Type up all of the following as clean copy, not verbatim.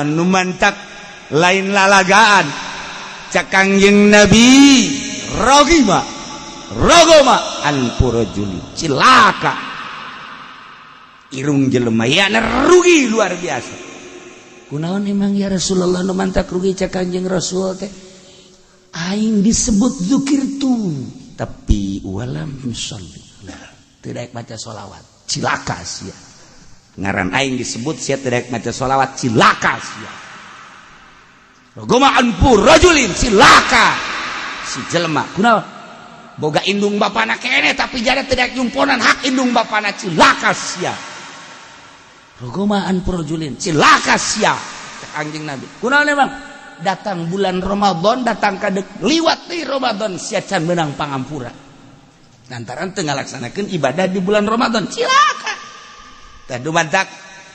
Nu mantak lain lalagaan. Cak Kangjeng Nabi, rogima rogoma anfu rajulin, cilaka irung jelema ya, rugi luar biasa. Kunaon emang, ya Rasulullah, nu mantak rugi? Cak Kangjeng Rasul teh, aing disebut dzukirtu tapi walam yusolli, tidak baca sholawat, cilaka sia. Ngaran aing disebut, sia tidak maca sholawat, cilaka sia. Rogoma anfu rajulin, cilaka si jelema. Kunaon? Boga indung bapana kene tapi jada tidak nyumponan hak indung bapana, cilaka sia. Rogoma anfu rajulin, cilaka sia. Cak Kangjeng Nabi, kunaon emang? Datang bulan Ramadan, datang kadek liwat di Ramadan, sia can menang pangampura lantaran teu ngalaksanakeun ibadah di bulan Ramadan, cilaka. Tah, dumantak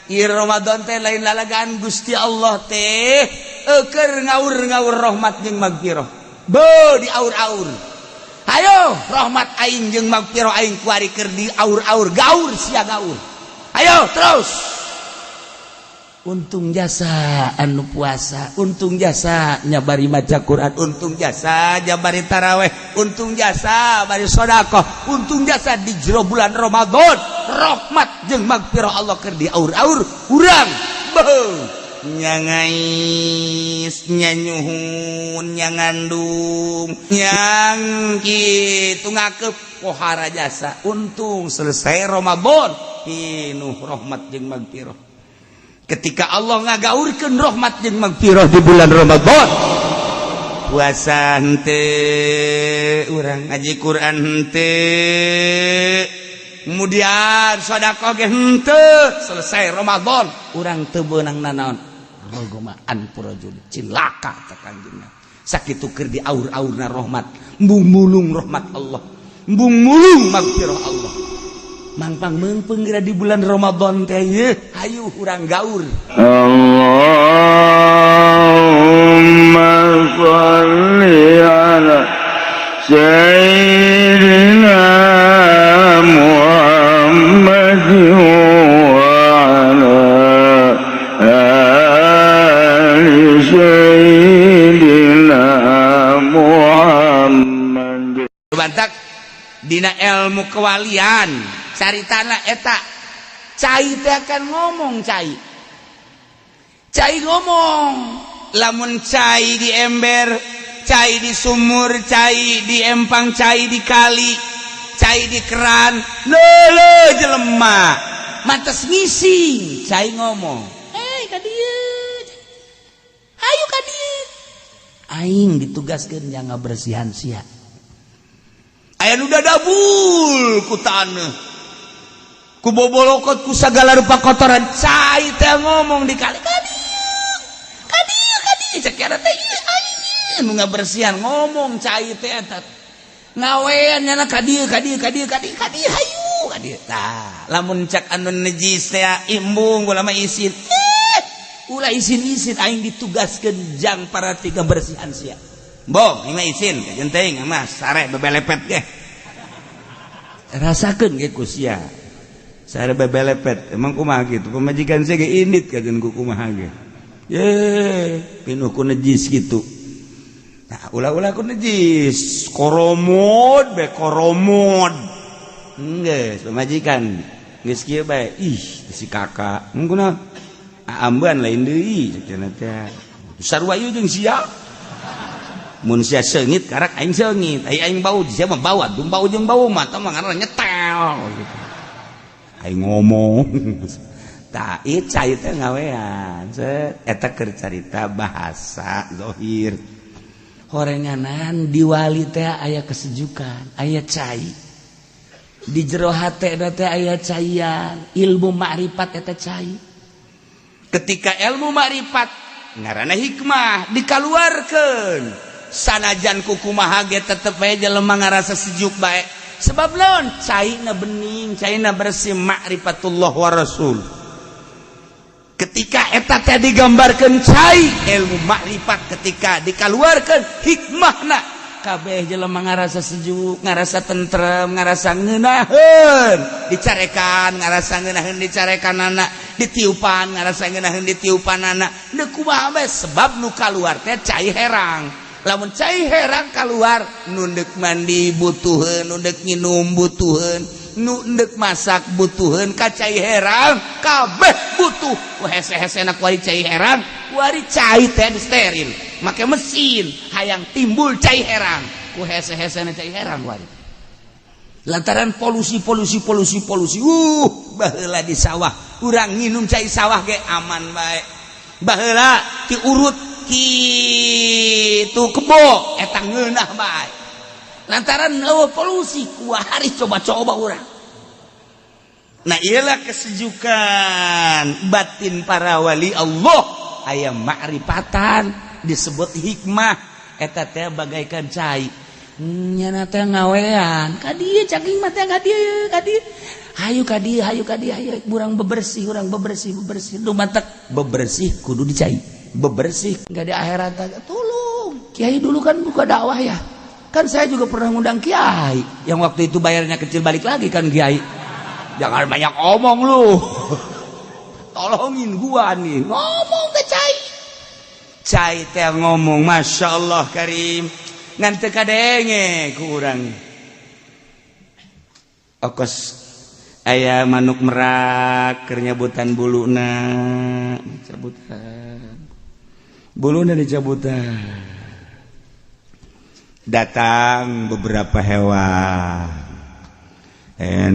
ieu Ramadan teh lain lalagaan. Gusti Allah teh eueur ngaur-ngaur rahmat jeung magfirah, be di aur-aur. Ayo, rahmat aing jeung magfirah aing kuari keur di aur-aur, gaur sia, gaur, ayo terus. Untung jasa anu puasa, untung jasa nyabari maca Quran, untung jasa jabari taraweh, untung jasa bari sodakoh, untung jasa di jero bulan Ramadan rahmat jeung magfirah Allah keur di aur-aur urang. Beuh, nyangais, nyanyuhun, nyangandung, yang kitu ngakep pohara jasa. Untung selesai Ramadan pinuh rahmat jeung magfirah. Ketika Allah ngagaurkeun rahmat jeung magfirah di bulan Ramadan, puasa henteu urang, ngaji Quran henteu, kemudian sedekah ge henteu, selesai Ramadan urang teu beunang nanaon. Rogoma anfu rajul, cilaka cak Kanjeng. Sakitu keur di aur-aurna rahmat, embung mulung rahmat Allah, embung mulung magfirah Allah, mangpang meungpeung geura di bulan Ramadan teh ye. Hayu urang gaur. اللهم صل على سيدنا محمد وعلى آل سيدنا محمد. Bantak dina ilmu kewalian caritana eta cai teh akan ngomong, cai cai ngomong. Lamun cai di ember, cai di sumur, cai di empang, cai di kali, cai di keran, lele jelema mantes ngising, cai ngomong, "Hei, ka dieu, hayu ka dieu, aing ditugaskeun jang ngabersihan sia." Aya nu dadabul ku taneuh, ku bobolokot, ku sagala rupa kotoran. Cai teh ngomong di kali, "Ka dieu, ka dieu, ka dieu." Cek kieu teh, "Ieu aing nu ngabersihan." Ngomong cai teh eta ngawean nyana, "Ka dieu, ka dieu, ka dieu, ka dieu, ka dieu, hayu ka dieu." Tah, lamun cak anu najis teh, "Embung, ulah mah isin." Eh, ulah isin-isin, aing ditugaskeun jang para tiga bersihan sia. Bong, ini mah isin, kajeun teuing mah sare bebelepet ge. Rasakeun ge ku sia. Sare bebelepet, emang kumaha kitu? Pamajikan sia ge indit kajeun ku kumaha ge. Ye, pinuh ku najis kitu. Nah, ulah-ulah ku najis, koromod be koromod. Geus, pamajikan geus kieu bae. Ih, si kakak. Kunaon? Ambean lain deui cenah teh. Sarua ieu jeung sia. Mun sia seungit karak aing seungit, ai aing bau sia mah bau, dum bau jeung bau mah tah mah ngaranna nyetel gitu. Aing ngomong. Tah, ieu cai teh ngawean. Set eta keur carita bahasa zahir. Horenganan di wali teh aya kesejukan, aya cai. Di jero hate teh aya caian, ilmu makrifat eta cai. Ketika ilmu makrifat ngaranna hikmah dikaluarkeun, sanajan kukumaha ge tetep bae jelema ngarasa sejuk bae. Sebab naon? Caina bening, caina bersih, makrifatullah wa rasul. Ketika eta teh digambarkeun cai ilmu makrifat, ketika dikaluarkeun hikmahna, Kabeh jelema ngarasa sejuk, ngarasa tentrem, ngarasa ngeunaheun dicarekan, ngarasa ngeunaheun dicarekan anak, ditiupan ngarasa ngeunaheun ditiupan anak. Deuk kumaha bae, sebab nu kaluar teh cai herang. Lamun cai herang keluar, nu deuk mandi butuheun, nu deuk nginum butuheun, nu deuk masak butuheun ka cai herang, kabeh butuh. Hese-hesena kuari cai herang, kuari cai teh steril make mesin, hayang timbul cai herang ku hese-hesena cai herang kuari, lantaran polusi, polusi, polusi, polusi. Baheula di sawah urang nginum cai sawah ge aman bae. Baheula diurut kitu kebo eta ngeunah bae, lantaran euweuh polusi. Kuari coba-coba urang. Nah, iyalah kesejukan batin para wali Allah, aya ma'rifatan disebut hikmah. Eta teh bagaikan cai, nyana teh ngawean ka dieu, caging mah teh ka dieu, ka dieu, hayu ka dieu, hayu ka dieu, hayu urang bebersih, urang bebersih, bebersih. Nu matak bebersih kudu dicai bebersih. Enggak di akhirat tolong kiai. Dulu kan buka dakwah ya kan, saya juga pernah ngundang kiai yang waktu itu bayarnya kecil, balik lagi kan. "Kiai, jangan banyak omong lu, tolongin gua nih." Ngomong ke cai, cai teh ngomong, "Masya Allah Karim," ngan teu kadenge ku urang. Okos aya manuk merak keur nyabutan buluna, cabutan buluna, dicabutan. Datang beberapa hewan,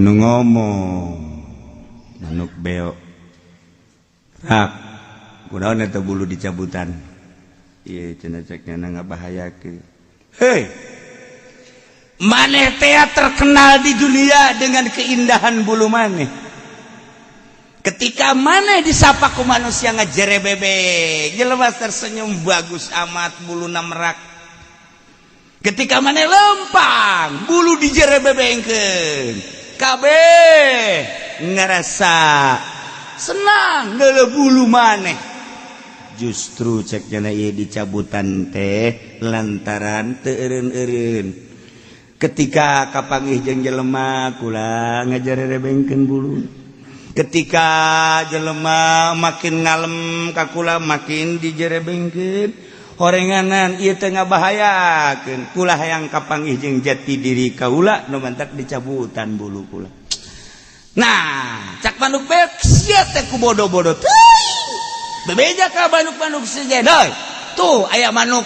nu ngomong manuk beo, "Rak, kunaon eta bulu dicabutan?" "Ieu," cenah, cek nya, "ngabahayakeun." "Hei, maneh teh terkenal di dunia dengan keindahan bulu maneh. Ketika maneh disapa ku manusia ngajerebebek, jelema tersenyum, bagus amat buluna merak. Ketika maneh lempang, bulu dijerebebengkeun, kabeh ngerasa senang ngeuleuh bulu maneh." "Justru," cek nya, "ieu dicabutan teh lantaran teu eureun-eureun. Ketika kapanggih jeung jelema, kula ngajarebengkeun bulu. Ketika jelema makin ngalem ka kula, makin dijerebengkeun. Horenganan ieu teh ngabahayakeun. Kula hayang kapanggih jeung jati diri kaula, nu mantak dicabutan bulu kula." Nah, cak manuk beo, "Sia teh ku bodoh-bodoh teuing." Bebeja ka manuk-manuk sejen, "Tuh aya manuk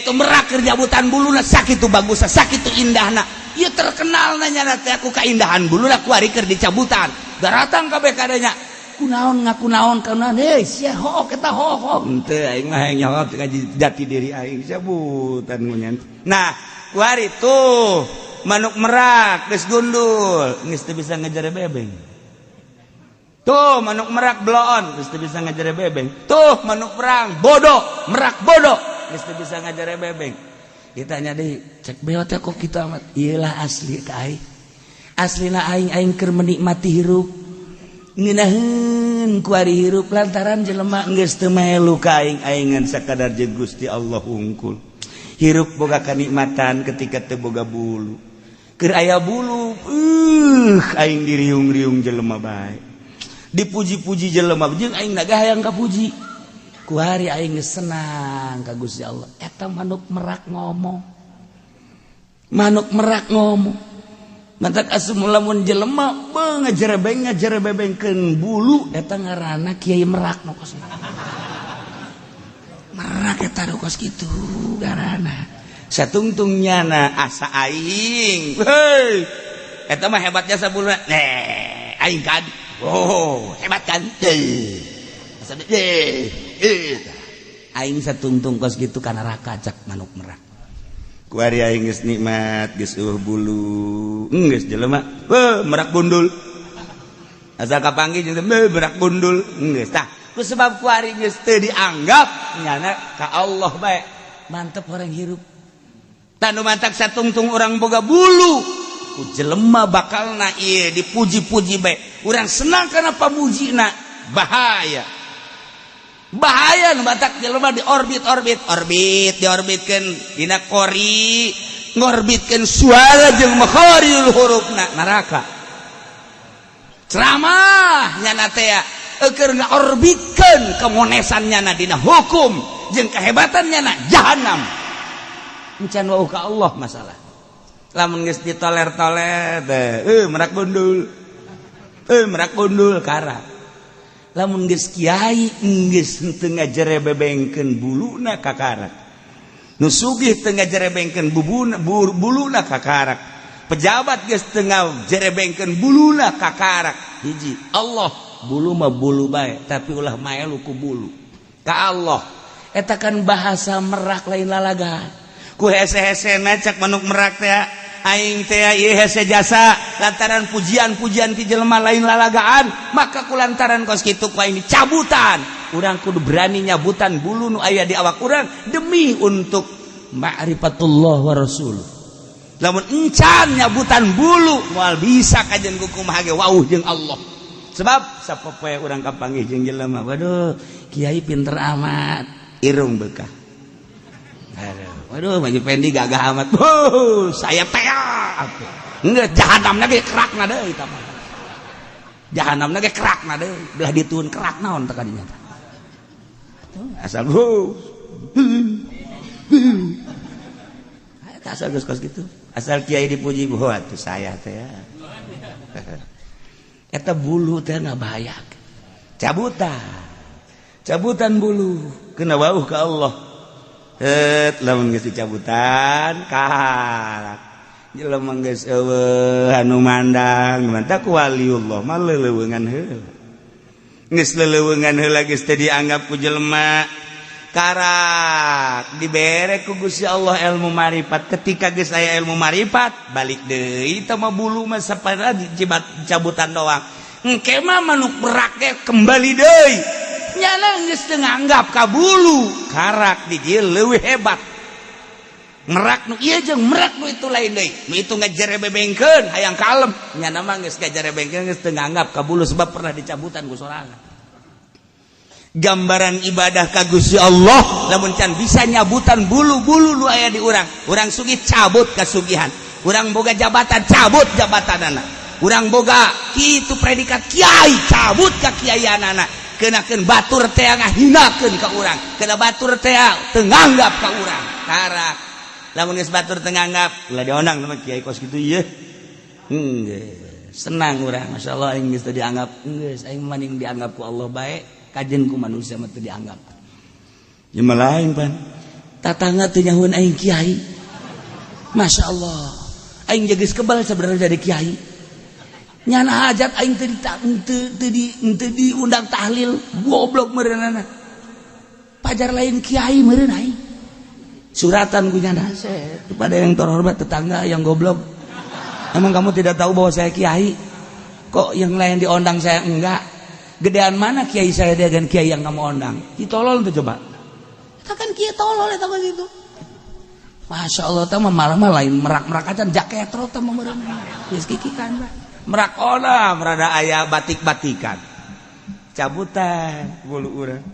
tuh merak keur nyabutan buluna, sakitu bagusna, sakitu indahna. Ieu terkenal nanya teh aku kaindahan buluna, kuari keur dicabutan." Daratang kabeh kadanya, "Kunaon ngaku naon kunaon? Hei sia, hook eta, hook." "Henteu, aing mah hayang nyaho ka jati diri aing, cabutan ngunyan." Nah, kuari tuh manuk merak geus gundul, geus teu bisa ngejar bebeng. Tuh manuk merak bloon, geus teu bisa ngajar bebeng. Tuh manuk perang bodoh, merak bodoh, geus teu bisa ngajar bebeng. Ditanya deui, cek beo teh, "Kok kitu amat?" "Iyalah, asli ka aing. Aslina aing, aing keur menikmati hirup, ngeunaheun kuari hirup, lantaran jelema geus teu melu ka aing, aing ngan sakadar jeung Gusti Allah hungkul. Hirup boga kanikmatan ketika teu boga bulu. Keur aya bulu, aing diriung-riung jelema bae, dipuji-puji jelema, jeung aing naga hayang kapuji. Kuari aing geus senang ka Gusti Allah." Eta manuk merak ngomong, manuk merak ngomong. Mantak asup lamun jelema ngajerebeng ngajerebengkeun bulu, eta ngaranna kiai merak. Nu kos merak eta nu kos kitu ngaranna. Satungtung nyana asa aing, hei, eta mah hebatnya sabuluna. Eh, aing kan, oh, hebat kan? Eh, asa eh eh aing satungtung kos kitu ka neraka, cak manuk merak. Kuari aing geus nikmat, geus eueuh bulu, geus jelema, "Heuh, merak gundul." Asal kapanggih jeung merak gundul, geus. Tah, ku sebab kuari geus teu dianggap nyana ka Allah bae, mantep orang hirup. Tah, nu mantak satungtung orang boga bulu ku jelema bakalna ieu dipuji-puji bae, urang senang karena pamujina, bahaya. Bahaya nu batak jelema di orbit orbit orbit, diorbitkeun dina qori, ngorbitkeun suara jeung makharijul hurufna, neraka. Ceramah nyana teh keur ngaorbitkeun kemonesan nyana dina hukum jeung kehebatan nyana, jahanam. Encan wauh ka Allah masalah. Lamun geus ditoler-toler teh, merak gundul, merak gundul, karak. Lamun geus kiai geus henteu ngajerebebengkeun buluna, kakarak. Nu sugih teu ngajerebengkeun bubuna buluna, kakarak. Pejabat geus teu ngajerebengkeun buluna, kakarak. Hiji Allah, bulu mah bulu bae, tapi ulah maelu ku bulu ka Allah. Eta kan bahasa merak, lain lalaga ku hese-hese. Cak manuk merak teh, aing teh ieu hese jasa lantaran pujian-pujian ti jelema, lain lalagaan. Maka ku lantaran kos kitu ku aing cabutan. Urang kudu berani nyabutan bulu nu aya di awak urang demi untuk ma'rifatullah wa rasul. Lamun encan nyabutan bulu, moal bisa kajen kumaha ge wauh jeung Allah. Sebab sapopoe urang kapanggih jeung jelema, "Waduh, kiai pinter amat, irung bekah. Aduh, waduh, Baju Pendi gagah amat." Oh, saya teh enggak, jahanamna ge kerakna deui eta mah. Jahanamna ge kerakna deui, belah dituun kerak naon teh kadinya. Asal asal geus kos kitu. Asal kiai dipuji, "Bahwa tuh saya teh ya." Eta bulu teh ngabahayakeun. Cabutan. Cabutan bulu kena wauh ka Allah. Het, lamun geus dicabutan karak. Jelema geus eueuh anu mandang, mantak waliullah mah leuleungan heula. Geus leuleungan heula, geus teu dianggap ku jelema, karak dibere ku Gusti Allah ilmu marifat. Ketika geus aya ilmu marifat, balik deui teh mah bulu mah sapara cabutan doang. Engke mah manuk merak ge kembali deui, nyana geus teu nganggap ka bulu. Karak di dieu leuwih hebat merak nu ieu jeung merak nu itu lain deui. Nu itu ngajerebebengkeun hayang kalem, nyana mah geus ngajerebengkeun, geus teu nganggap ka bulu sebab pernah dicabutan ku sorangan. Gambaran ibadah ka Gusti Allah, lamun can bisa nyabutan bulu-bulu nu aya di urang. Urang sugih, cabut kasugihan. Urang boga jabatan, cabut jabatan anak. Urang boga kitu predikat kiai, cabut ka kiaianana. Kenakeun batur teh ngahinakeun ka urang, kena batur teh teu nganggap ka urang, karak. Lamun geus batur teu nganggap, ulah diondang sama kiai kos kitu ieu. Senang urang, masyaallah, aing geus teu dianggap. Geus, aing mending dianggap ku Allah bae, kajen ku manusia mah teu dianggap. Ya mah lain pan tatangga teu nyahueun aing kiai. Masya Allah, aing geus kebal sebenarnya jadi kiai. Nyana hajat aing teu teu di teu diundang tahlil, goblok meureunana. Pajar lain kiai meureun aing. Suratan ku nyana kepada yang terhormat tetangga yang goblok, "Emang kamu tidak tahu bahwa saya kiai? Kok yang lain diundang, saya enggak? Gedean mana kiai saya dengan kiai yang kamu undang?" Ki tolol tuh coba. Itu kan kiai tolol eta mah gitu. Masya Allah, teh mah malah mah lain merak-merak aja, jaketro teh mah meureun. Geus kikikan lah. Merak ona merada aya batik-batikan. Cabutan bulu urang.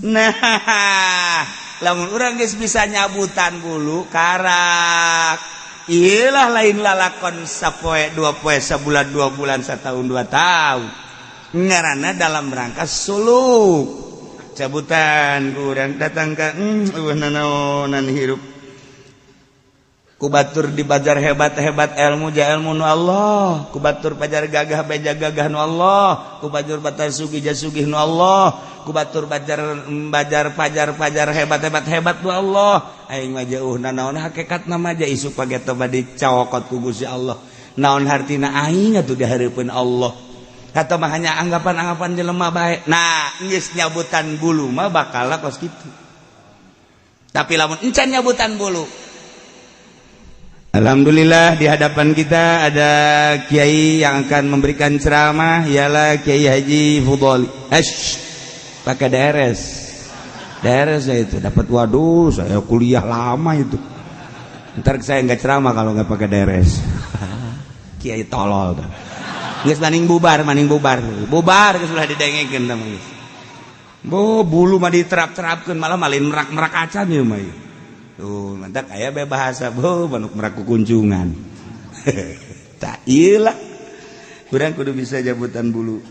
Nah, lamun urang geus bisa nyabutan bulu, karak. Iyalah, lain lalakon sapoe dua poe, sebulan 2 bulan, setahun 2 tahun. Ngaranna dalam rangka suluk. Cabutan kurang datang ke nanaonan hirup ku batur di bajar hebat-hebat ilmu ja ilmu nu Allah, ku batur pajar gagah beja gagah nu Allah, ku batur batar sugih ja sugih nu Allah, ku batur bajar bajar pajar pajar hebat-hebat hebat nu Allah. Aing mah jauh nanaon hakikat nama ja isuk page bade dicokot ku Gusti Allah, naon hartina aing atuh di hareupeun Allah, atau mah hanya anggapan-anggapan jelema bae. Nah, geus nyabutan bulu mah bakal kos kitu. Tapi lamun encan nyabutan bulu. Alhamdulillah, di hadapan kita ada kiai yang akan memberikan ceramah, ialah Kiai Haji Fudoli. Esh, pakai DRS. DRS ya itu dapat. Waduh, saya kuliah lama itu. Ntar saya nggak ceramah kalau nggak pakai DRS. Kiai tolol tuh. Geus maning bubar, maning bubar. Bubar geus ulah didengekeun tah geus. Bo bulu mah diterap-terapkeun malah malin merak-merak acan ieu mah. Tuh, mantak aya bae bahasa bo manuk merak kukunjungan. Tak ieu lah. Urang kudu bisa jabutan bulu.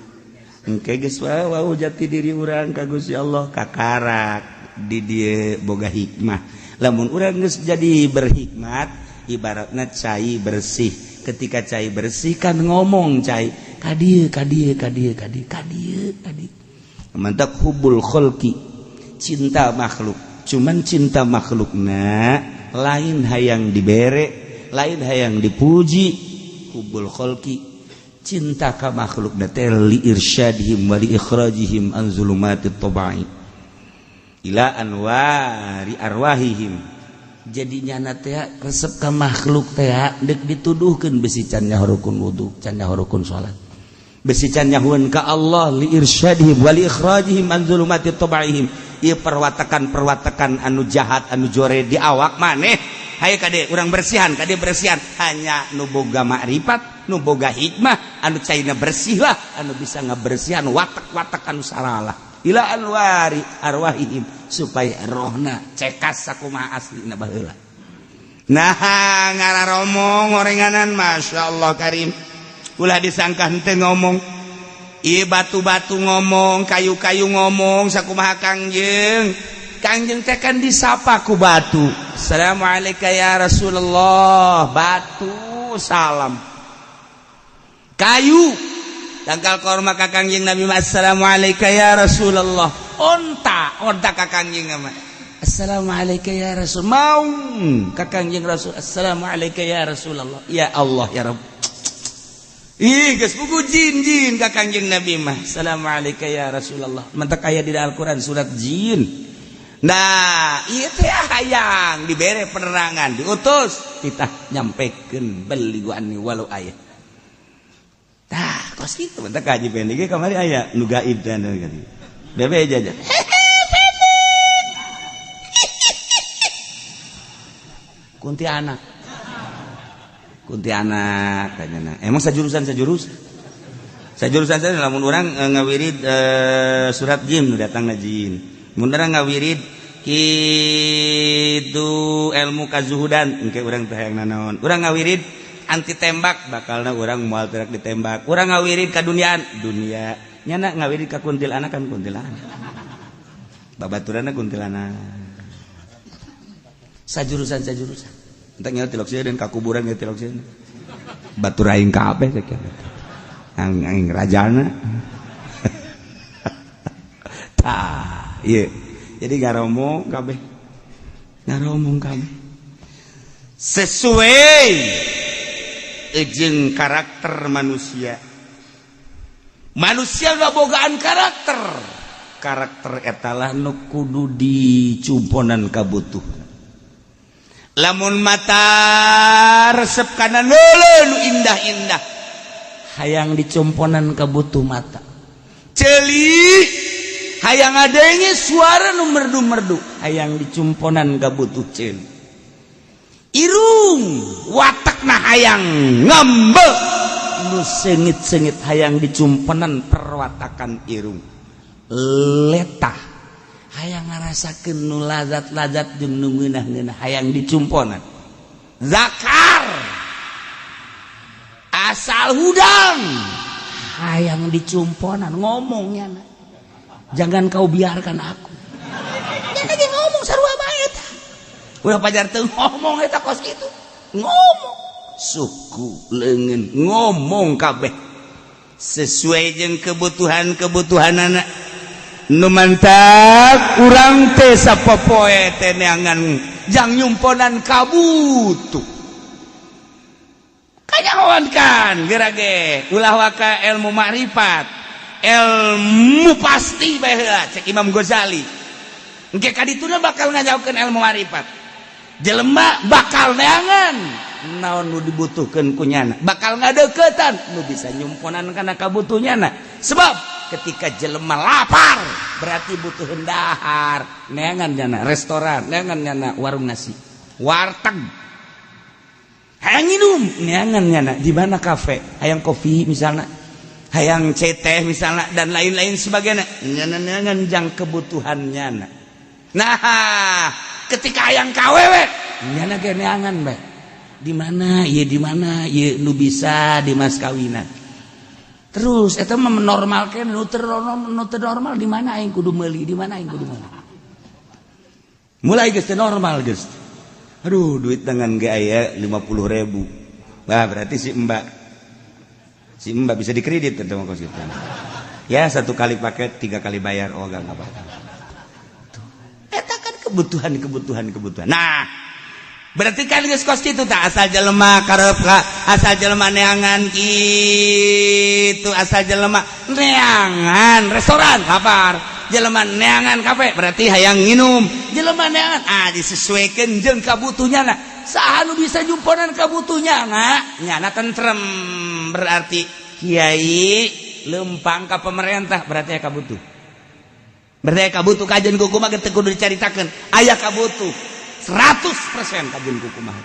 Engke geus wau jati diri urang ka Gusti Allah kakarak di dieu boga hikmah. Lamun urang geus jadi berhikmat, ibaratna cai bersih. Ketika cai bersih kan ngomong cai ka dieu ka dieu ka dieu ka dieu ka dieu ka dieu. Mantak hubul kholqi, cinta makhluk. Cuman cinta makhlukna lain hayang dibere, lain hayang dipuji. Hubul kholqi, cinta ka makhluk teh li irsyadihim wa li ikhrajihim an zulumatit tabai ila anwari arwahihim. Jadi nyana teh resep ka makhluk teh deuk dituduhkeun besi can nyahorukun wudu, can nyahorukun salat, besi can nyahueun ka Allah li irsyadihim wa li ikhrajihim an zulumati tabaihim. Ieu perwatakan-perwatakan anu jahat anu jore di awak maneh, hayu kade urang bersihan, kade bersihan. Hanya nu boga makrifat, nu boga hikmah, anu caina bersih lah anu bisa ngabersihan watak-watak anu salah ila anwari arwahihim, supaya rohna cekas sakumaha aslina baheula. Nah, ngararomong orenganan Masya Allah karim. Ulah disangka henteu ngomong. Ieu batu-batu ngomong, kayu-kayu ngomong sakumaha Kangjeng. Kangjeng teh kan disapa ku batu. Assalamualaikum ya Rasulullah. Batu salam. Kayu tangkal korma ka Kangjeng Nabi, assalamualaikum ya Rasulullah. Onta, onta ka Kangjeng mah. Assalamualaikum ya Rasul. Maung ka Kangjeng Rasul. Assalamualaikum ya Rasulullah. Ya Allah ya Rabb. Ih, geus buku jin-jin ka Kangjeng Nabi mah. Assalamualaikum ya Rasulullah. Mantak aya di Al-Qur'an surat jin. Nah, ieu teh hayang dibere penerangan, diutus kita nyampekeun beli anni walau ayat. Tah, kos kitu mantak kaji pendek ge kamari aya nu gaib teh anu gitu. Bebe aja. Kuntianak. Kuntianak kayaknya. Emang sajurusan sajurusan saya lamun urang ngawirid surat jin datangna jin. Mun urang ngawirid kitu ilmu kazuhudan engke urang teh hayang nanaon. Urang ngawirid anti tembak bakalna urang moal terak ditembak. Urang ngawirid ka duniaan dunia. Nyana ngawirid ka kuntilanak kan kuntilanak. Babaturanna kuntilanak. Sajurusan sajurusan. Entar nyawa tilok sieun dan ka kuburan ge tilok sieun. Batur aing kabeh cek. Aing rajana. Tah, ieu. Jadi ngaromong kabeh. Ngaromong kabeh. Sesuai jeung karakter manusia. Manusia ngabogaan karakter. Karakter eta lah nu kudu dicumponan kabutuh. Lamun mata resep kana leuleuh nu indah-indah, hayang dicumponan kabutuh mata. Ceuli hayang ngadenge suara nu merdu-merdu, hayang dicumponan kabutuh ceuli. Irung watakna hayang ngambek nu seungit-seungit, hayang dicumponan perwatakan irung. Letah hayang ngarasakeun nu lazat-lazat jeung nu ngeunah-ngeunah, hayang dicumponan. Zakar asal hudang hayang dicumponan ngomongnya, jangan kau biarkan aku. Dia lagi ngomong sarua bae eta. Ulah pajar teu ngomong eta kos kitu. Ngomong suku leungeun ngomong kabeh sesuai jeung kebutuhan-kebutuhanana. Nu mantak urang teh sapopoe teh neangan jang nyumponan kabutuh. Kanyahoan kan geura ge ulah waka ilmu makrifat, ilmu pasti bae heula cek Imam Ghazali. Engke ka dituna bakal ngajaukeun ilmu makrifat. Jelema bakal neangan naon nu dibutuhkeun ku nyana, bakal ngadeukeutan nu bisa nyumponan kana kabutuhnyana. Sebab ketika jelema lapar berarti butuh dahar, neangan nyana restoran, neangan nyana warung nasi, warteg, hayang minum neangan nyana di mana kafe, hayang kopi misalnya. Hayang CT misalnya dan lain-lain sebagainya, nganjang kebutuhannya. Nah, ketika hayang KWW nyana ge neangan bae di mana ieu, di mana ieu nu bisa di mas kawinan. Terus eta mah menormalkeun nu teu normal, di mana aing kudu meuli, di mana aing kudu meuli. Mulai geus normal geus, aduh, duit dengan ge aya 50.000. Wah, berarti si mbak bisa dikredit tentu mah gitu. Ya, satu kali paket tiga kali bayar. Oh, enggak apa-apa. Eta kan kebutuhan, kebutuhan, kebutuhan. Nah, berarti kan geus kos kitu tak, asal jelema karep ka, asal jelema neangan kitu, asal jelema neangan restoran lapar, jelema neangan kafe berarti hayang nginum, jelema neangan, ah, disesuaikan jeung kabutuhnya. Nah, saha nu bisa nyumponan kabutuhnya nah nyana tentrem, berarti kiai lempang ka pemerintah berarti aya kabutuh, berarti aya kabutuh. Kajeun kumaha teu kudu dicaritakeun, aya kabutuh 100% kajeun kumaha.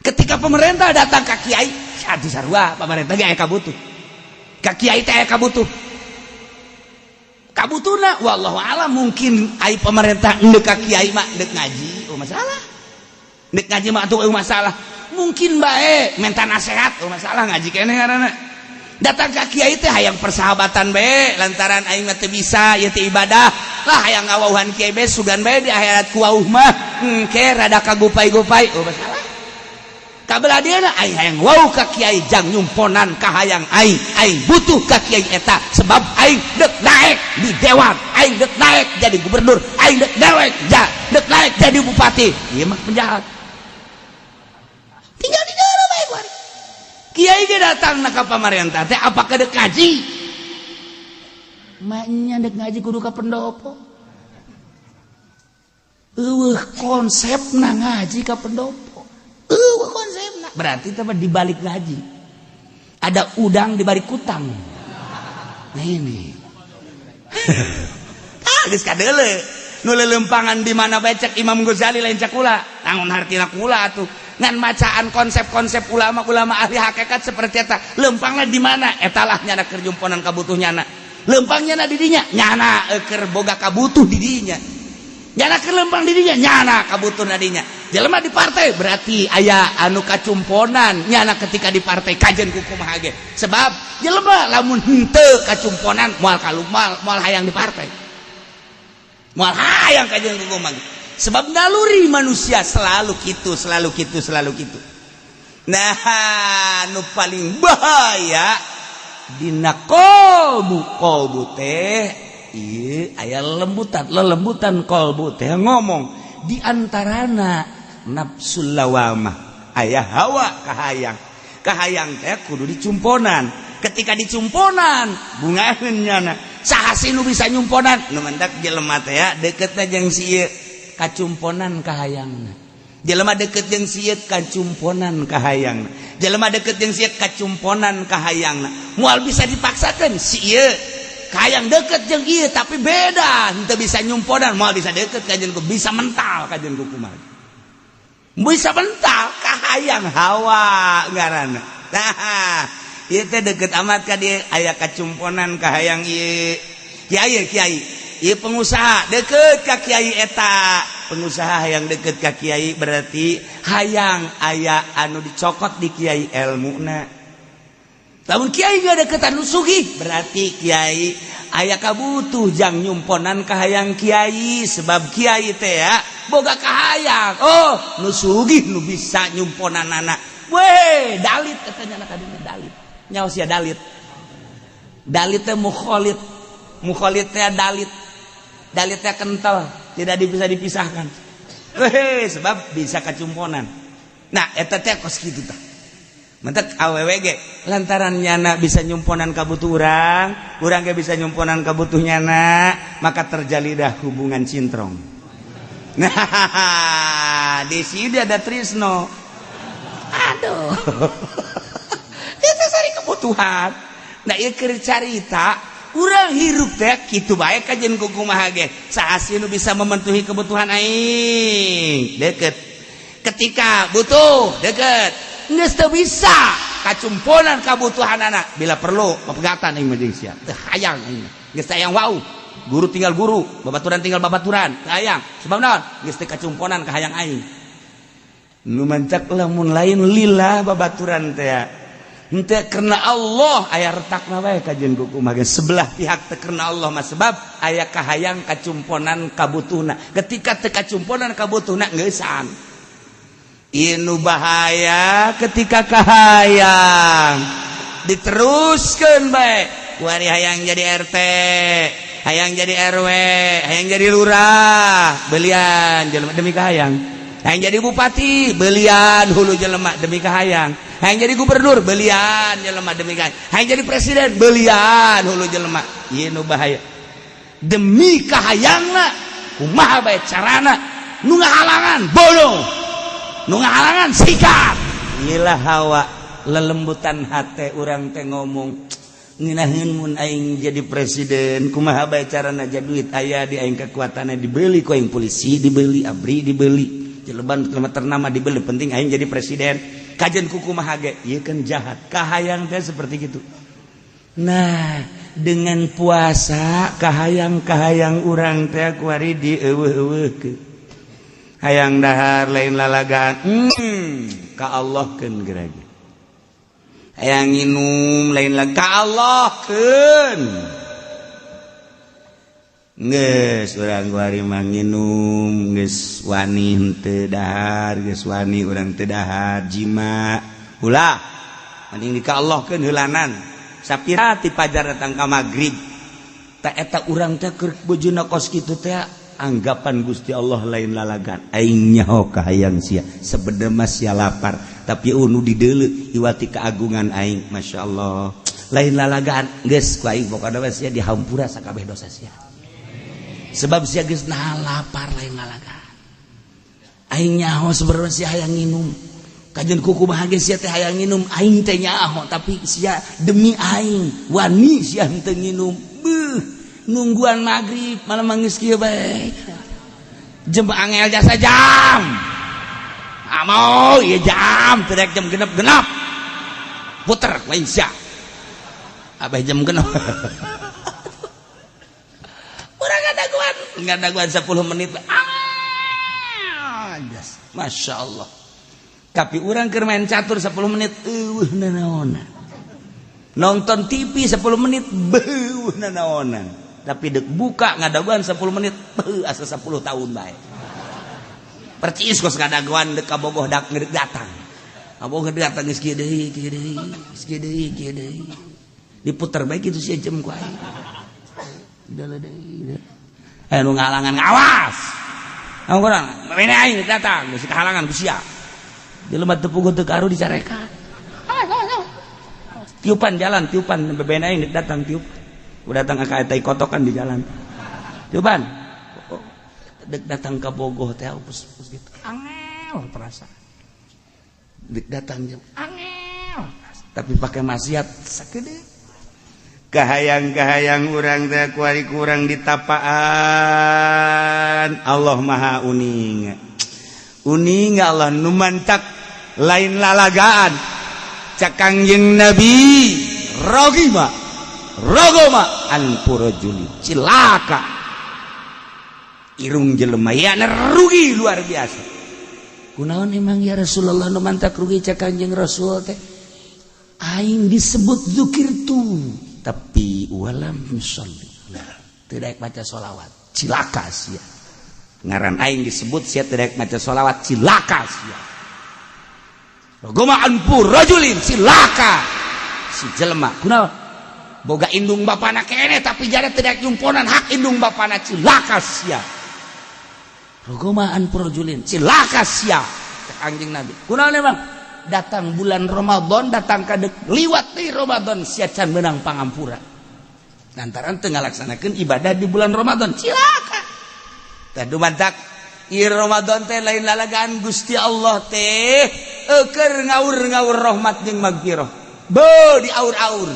Ketika pemerintah datang ka kiai, atuh sarua pemerintah ge aya kabutuh ka kiai teh, aya kabutuh. Kabutuhna wallahu alam, mungkin ai pemerintah ndek ka kiai mah ndek ngaji, oh masalah, ndek ngaji mah atuh masalah, mungkin bae minta nasihat, oh masalah, ngaji keneh ngaranna. Datang ka kiai teh hayang persahabatan bae, lantaran aing mah teu bisa ieu teh ibadah lah, hayang ngawauhan kiai bae, sugan bae di akhirat ku wauh mah engke rada kagupai-gupai, oh masalah. Kabelah dieuna aing hayang wau ka kiai jang nyumponan kahayang aing, aing butuh ka kiai eta sebab aing dek naik di dewan, aing dek naik jadi gubernur, aing dek naik ja dek naik jadi bupati. Ieu mah penjahat, tinggal di dalam bae kuari. Kiai ge datang na ka pamarentah teh apakah dek ngaji? Maknya dek ngaji kudu ka pendopo. Eueuh konsepna ngaji ka pendopo. Eueuh konsepna. Berarti teh di balik ngaji ada udang di balik kutang. Nah, ini. Ah, geus kadeule. Nu lelempangan di mana bae cek Imam Ghazali, lain cek kula. Naon hartina kula atuh? Ngan macaan konsep-konsep ulama-ulama ahli hakikat seperti eta. Lempangna di mana? Eta lah nyana keur jumponan kabutuh nyana. Lempang nyana di dinya, nyana keur boga kabutuh di dinya. Nyana keur lempang di dinya, nyana kabutuh na dinya. Jelema di partai berarti aya anu kacumponan nyana ketika di partai kajen ku kumaha ge. Sebab jelema lamun henteu kacumponan moal kalumal, moal hayang di partai. Moal hayang kajen ku kumaha. Sebab naluri manusia selalu gitu, selalu gitu, selalu gitu. Nah, nu paling bahaya dina kolbu, kolbu teh ieu aya lembutan, lelembutan kolbu teh ngomong di antarana nafsul lawamah, aya hawa kahayang. Kahayang teh kudu dicumponan. Ketika dicumponan bungaheun nyana. Saha sih nu bisa nyumponan? Nu mendak jelema teh ya deketna jeung si ieu kacumponan kahayangna. Jelema deket jeung si ieu kacumponan kahayangna. Jelema deket jeung si ieu kacumponan kahayangna. Moal bisa dipaksakeun si ieu kahayang deket jeung ieu tapi beda, henteu bisa nyumponan, moal bisa deket kajeun ku, bisa mental kajeun ku kumaha. Bisa mental kahayang hawa ngaranna. Nah, ieu teh deket amat ka dieu aya kacumponan kahayang ieu. Kiai, kiai ieu pengusaha deket ka kiai eta, pengusaha hayang deket ka kiai berarti hayang aya anu dicokot di kiai ilmuna. Lamun kiai gak deket anu sugih berarti kiai aya kabutuh jang nyumponan kahayang kiai, sebab kiai teh ya boga kahayang, oh, nu sugih nu bisa nyumponan anak. Weh, dalit katanya anak kadinya dalit. Nyawa sia dalit. Dalit teh mukholid. Mukholid teh dalit. Dalit teh kental, tidak bisa dipisahkan. Weh, sebab bisa kacumponan. Nah, eta teh kos kitu tah. Mentek awewe ge lantaran nyana bisa nyumponan kabutuh urang, urang ge bisa nyumponan kabutuh nyana, maka terjalidah hubungan cintrong. Nah, di sini ada Trisno. Aduh. Itu sari kebutuhan. Nah, ieu keur carita urang hirup teh kitu bae kajeun ku kumaha ge. Saha sih nu bisa memenuhi kebutuhan aing? Deket. Ketika butuh deket, geus teu bisa. Kacumponan kabutuhan anak, bila perlu pepegatan aing mah jeung sia. Teu hayang aing, geus hayang wau. Guru tinggal guru, babaturan tinggal babaturan, teu hayang. Sebab naon? Geus teu kacumponan ka hayang aing. Nu mancak lamun lain lillah babaturan teh, henteu karena Allah, aya retakna bae kajeun kumaha. Sebelah pihak teu karena Allah mah, sebab aya kahayang kacumponan kabutuhna. Ketika teu kacumponan kabutuhna, geusan. Inu bahaya ketika kahayang diteruskan bae. Kuari hayang jadi RT, hayang jadi RW, hayang jadi lurah, belian jelema demi kahayang. Hayang jadi bupati, belian hulu jelema demi kahayang. Hayang jadi gubernur, belian jelema demi kahayang. Hayang jadi presiden, belian hulu jelema. Ieu nu bahaya, demi kahayangna kumaha bae carana. Nu ngahalangan bodoh, nu ngahalangan sikat. Inilah hawa, lelembutan hati. Urang teh ngomong ngeunaheun, mun aing jadi presiden kumaha bae carana, duit aya di aing, kekuatannya dibeli ku aing, polisi dibeli, ABRI dibeli, jeleban jelema ternama dibeli, penting aing jadi presiden, kajeun ku kumaha ge. Ieu kan jahat kahayang teh seperti gitu. Nah, dengan puasa kahayang-kahayang urang teh kuari dieuweuh-euweuhkeun. Hayang dahar lain lalagaan, ka Allah keun gerage. Hayang nginum lain lagi, ka Allah keun. Geus urang kuari mah nginum geus wani henteu dahar, geus wani urang teu dahar, jima ulah, mending di ka Allah keun heulanan. Sapira ti pajar datang ka magrib tak eta urang teh keur bojona kos kitu teh. Anggapan Gusti Allah lain lalagan. Aing nyaho kahayang sia, sebenarnya mah sia lapar, tapi unu dideuleu iwati keagungan aing. Masya Allah, lain lalagaan. Geus ku aing pokona mah sia dihampura sakabeh dosa sia, sebab sia geus nahan lapar. Lain lalagaan. Aing nyaho sebenarnya sia hayang nginum, kajeun kuku bahagia sia teh hayang nginum. Aing teh nyaho, tapi sia demi aing wani sia henteu nginum. Beuh, nungguan maghrib malah mangis kieu bae. Jam angel jasa jam. Ah, mau ieu jam teu rek jam genep-genep. Puter lain sia. Abah jam genep. Urang ngadaguan, ngadaguan 10 menit. Ah, jas. Masya Allah. Tapi urang keur main catur 10 menit, eueuh nanaonan. Nonton TV 10 menit, beuh nanaonan. Tapi dek buka ngadaguan 10 menit, beuh asa 10 tahun bae. Percis kos ngadaguan dek ka bogoh dak ngedek datang. Kabogoh datang geus kieu deui, kieu deui, geus kieu deui, kieu deui. Diputer bae kitu sia jam ku aing. Udah deui. Eh, nu ngahalangan ngawas. Anu kurang, mene aing datang geus kahalangan ku sia. Jelema teu puguh teu karu dicarekan. Tiupan jalan, tiupan bebena aing datang tiup. Udah datang ka eta kotokan di jalan. Tiupan. Oh, dek datang ke Bogoh teh pus, pus gitu. Angel perasaan. Dek datang jam angel. Tapi pakai maksiat sakedeung. Kahayang-kahayang urang teh kuari kurang ditapaan. Allah Maha uning. Uning Allah, nu mantak lain lalagaan. Cak Kangjeng Nabi, rogima rogoma anfu rajulin, cilaka irung jelema ya, rugi luar biasa. Kunaon emang ya Rasulullah nu mantak rugi? Cak Kangjeng Rasul teh, aing disebut dzukirtu tapi walam yusolli, tidak baca sholawat, cilaka sia. Ngaran aing disebut, sia tidak maca sholawat, cilaka sia. Rogoma anfu rajulin, cilaka si jelema. Kunaon? Boga indung bapana kene tapi jare tidak nyumponan hak indung bapana, cilaka sia. Rogoma anfu rajulin, cilaka sia. Cek Kanjeng Nabi, kunaon emang? Datang bulan Ramadan, datang ka dek liwat di Ramadan, sia can menang pangampura lantaran teu ngalaksanakeun ibadah di bulan Ramadan, cilaka. Tah, dumantak ieu Ramadan teh lain lalagaan. Gusti Allah teh euker ngaur-ngaur rahmat jeung magfirah, be diaur-aur.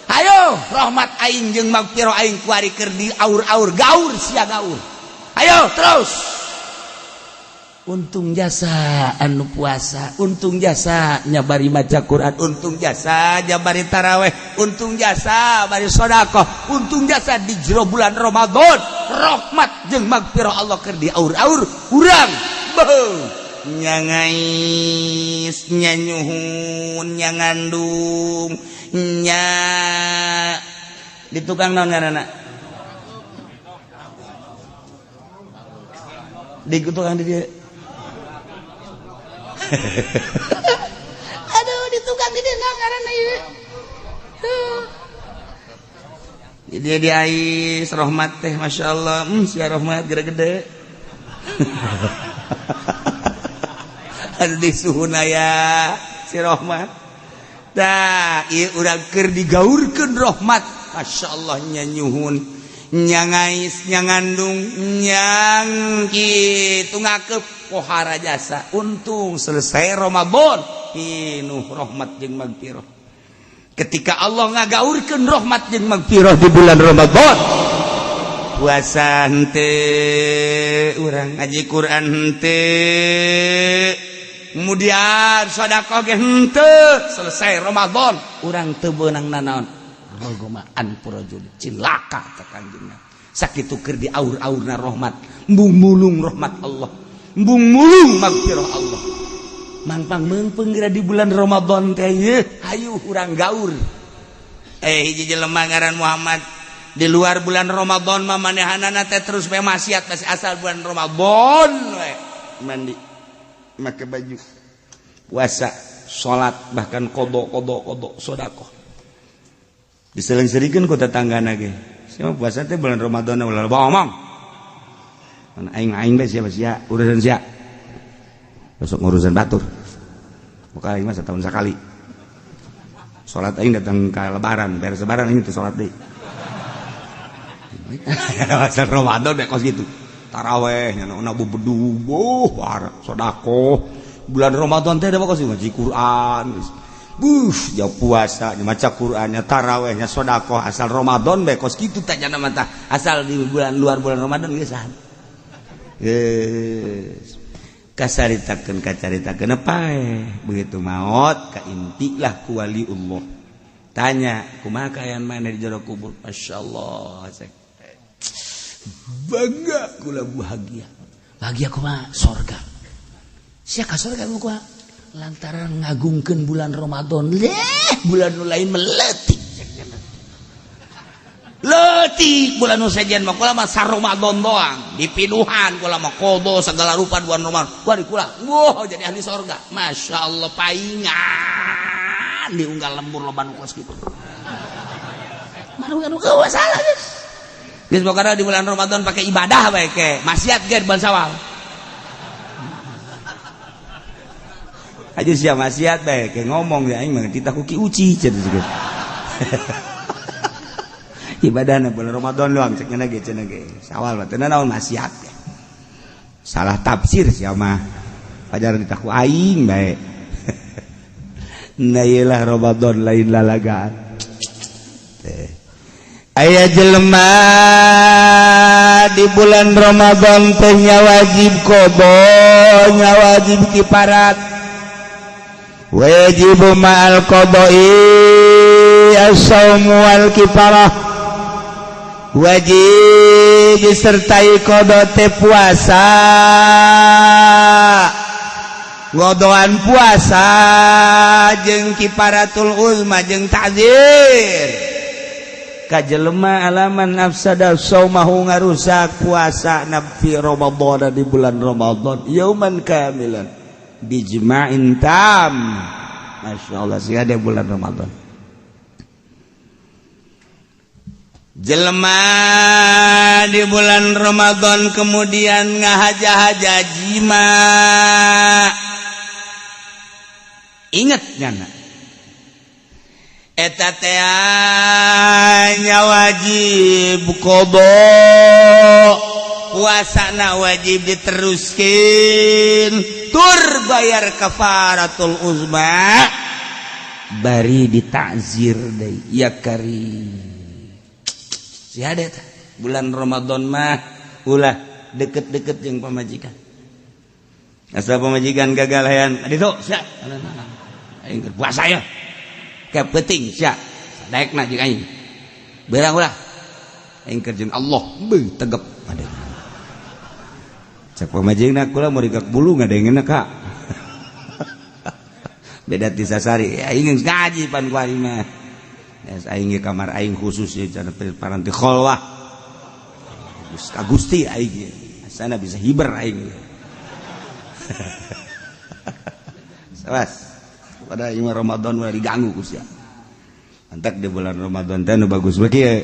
Ayo, rahmat aing jeung magfirah aing kuari keur diaur-aur, gaur sia, gaur. Ayo terus. Untung jasa anu puasa, untung jasa nyabari maca Quran, untung jasa jabari taraweh, untung jasa bari sedekah, untung jasa di jero bulan Ramadan rahmat jeung magfirah Allah keur diaur-aur urang beuh nyangais nyanyuhun nyangandung nya di tukang naon ngaranna di tukang di dieu. Aduh di tukang di dieu naon ngaranna ieu. Di dieu diais rahmat teh masyaallah, sia rahmat gede-gede. Aduh di suhuna ya si rahmat. Tah ieu urang keur digaurkeun rahmat, masyaallah nyanyuhun, nyangais, nyangandung, nyang kitu ngakeup pohara jasa. Untung selesai Ramadan pinuh rahmat jeung magfirah. Ketika Allah ngagaurkeun rahmat jeung magfirah di bulan Ramadan, puasa henteu, urang ngaji Quran henteu, kemudian sedekah ge henteu, selesai Ramadan urang teu beunang nanaon. Rogomaan purajul cilaka teh Kanjeng. Sakitu keur diaur-aurna rahmat, embung mulung rahmat Allah, embung mulung magfirah Allah. Mangpang meungpeung geura di bulan Ramadan teh yeuh, hayu urang gaur. Hiji jelema ngaran Muhammad di luar bulan Ramadan mah manehanana teh terus bae maksiat masih asal bulan Ramadan we. Mandi, make baju, puasa, salat, bahkan qada qada qada sedekah. Diseling-selingkeun ku tetanggana ge. Sia puasa teh bulan Ramadan ulah loba omong. Aing aing bae sia sia urusan sia. Besok ngurusan batur. Buka aing mah setahun sekali. Salat aing datang ka lebaran, beres lebaran aing teh salat deui. Asal Ramadan bae kos kitu. Taraweh nya na bebedu, boh sedekah. Bulan Ramadan teh da kos ngaji Quran geus. Buh, jauh puasa, maca Qurannya, tarawehnya, sodakoh, asal Ramadan bae kos kitu teh jana mah asal di bulan luar bulan Ramadan geus sahan. Geus. Kasaritakeun kacaritakeun paeh, begitu maot kaintilah ku waliullah. Tanya, kumaha kaayaan maneh di jero kubur? Masyaallah, bangga kula bahagia. Bahagia kumaha? Sorga. Sia ka sorga kumaha? Lantaran ngagungkeun bulan Ramadan, leh bulan nu lain meletik. Leutik bulan nu sejen mah kula mah sa Ramadan doang, dipinuhan kula mah qada segala rupa bulan Ramadan. Wah kula, wah jadi ahli sorga. Masyaallah paingan diunggal lembur loba nu kos kitu. Manu anu eueuh salah geus. Geus pokona di bulan Ramadan pakai ibadah bae ke, maksiat ge bulan Syawal. Aja sia maksiat bae ke ngomong ya aing mah titah ku Ki Uci cenah geus. Ibadahna bulan Ramadan doang cek nya ge cenah ge. Syawal mah teu naon maksiat. Salah tafsir sia mah. Pajaran titah ku aing bae. Nah ieu lah Ramadan lain lalagaan. Teh. Aya jelema di bulan Ramadan teh nya wajib qada, nya wajib kiparat. Wajib ma'al qada'i as-saumu wal kifarah. Wajib disertai qada teh puasa, ngodoan puasa jeung kifaratul uzma jeung ta'zir. Ka jelema alaman afsada saumahu ngarusak puasa nabi Ramadan di bulan Ramadan yauman kamilan bijma'in tam. Masya Allah sih ada bulan Ramadan. Jelema di bulan Ramadan kemudian ngahaja-haja jima. Ingat nyana eta teh nya wajib qada, puasana wajib diteruskeun tur bayar kafaratul uzma bari ditakzir deui ya kari. Si ada bulan Ramadan mah ulah deket-deket jeung pamajikan. Asal pamajikan gagal hayan ditu sia. Aing keur puasa ya. Kayak penting sia. Daekna jeung aing. Beurang ulah. Aing keur jeung Allah beuh tegep ada. Cek pamajikna kula mau rigak bulu ngadengena kak. Beda ti sasari aing geus ngaji pan ku aing mah. Geus aing ge kamar aing khusus ieu cenah paranti kholwah. Geus ka Gusti aing ge. Asana bisa hiber aing. Sawas. Pada ieu Ramadan ulah diganggu ku sia. Antak di bulan Ramadan teh nu bagus bae kieu.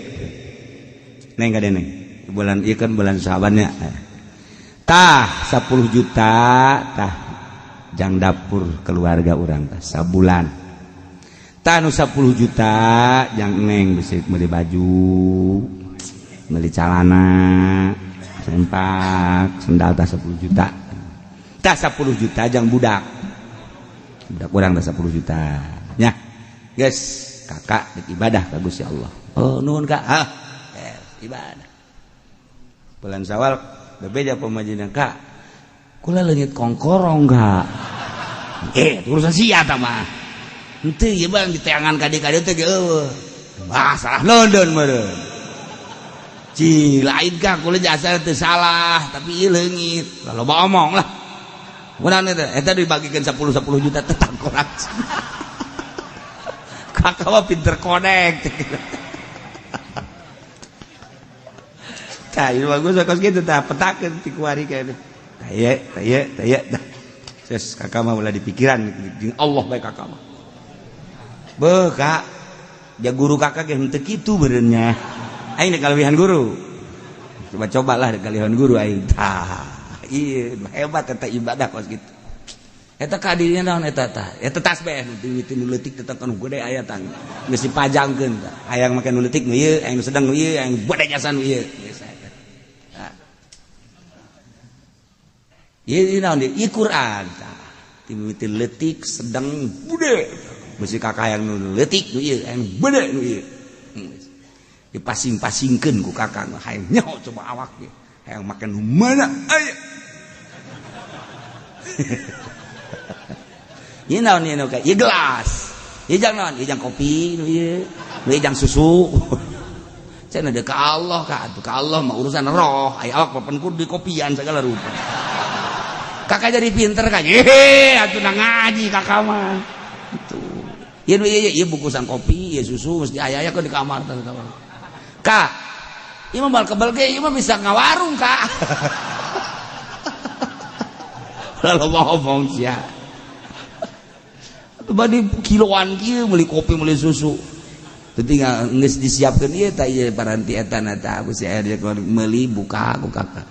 Neng ka deneng. Bulan ieu kan bulan Syabannya. Tah 10 juta tah jang dapur keluarga urang tah sabulan. Tah nu 10 juta jang neng bisa meuli baju, meuli calana, sempak, sendal tah 10 juta. Tah 10 juta jang budak. Budak urang tah 10 juta. Nya. Geus kakak dek ibadah ka Gusti Allah. Oh nuhun kak. Hah. Ibadah. Bulan Syawal bebeja pemajikan kak, kula leungit kongkorong kak. Urusan sia ta mah. Henteu ieu bang diteangan ka dieu teh ge eueuh. Wah, salah London meureun. Ci lain kak kula jasa teu salah, tapi ieu leungit. Loba omong lah. Kunaon eta? Eta dibagikeun 10 10 juta tetap kurang. Kakak mah pinter konek. Tah, ieu bagus kos kitu tah petakeun ti kuari kae. Tah ieu, tah ieu, tah. Ses kakak mah ulah dipikiran jeung Allah bae kakak mah. Beuh kak, ja guru kakak ge henteu kitu beureunnya. Aing dek kalebihan guru. Coba-cobalah dek kalebihan guru aing. Tah, ieu hebat eta ibadah kos kitu. Eta kadirnya naon eta tah? Eta tasbih nu dimiti nu leutik tetep nu gede aya tah. Geus dipajangkeun tah. Hayang make nu leutik nu ieu, hayang nu sedang nu ieu, hayang gede jasan nu ieu. Geus eta. Ieu naon ieu? Ieu Quran tah. Dimimiti leutik sedang gede. Bisi kakak hayang nu leutik nu ieu, hayang gede nu ieu. Dipasing-pasingkeun ku kakak hayang nyaho coba awak ge. Hayang make nu mana aya. Ieu naon ieu ka? Ieu gelas. Ieu jang naon? Ieu jang kopi nu ieu. Nu ieu jang susu. Cenah deuk ka Allah ka atuh ka Allah mah urusan roh. Aya awak papan kudu dikopian segala rupa. Kakak jadi pinter kan? Hehe, atuh na ngaji kakak mah. Itu. Ieu nu ieu ieu bungkusan kopi, ieu susu mesti aya-aya ke di kamar tah kamar. Kak, ieu mah bal kebel ge ieu mah bisa ngawarung, Kak. Lalu ngomong sia. Badi kiloan kieu meuli kopi meuli susu. Teu tinggal geus disiapkeun ieu tah ieu paranti eta na tah geus aya meuli buka ku kakak.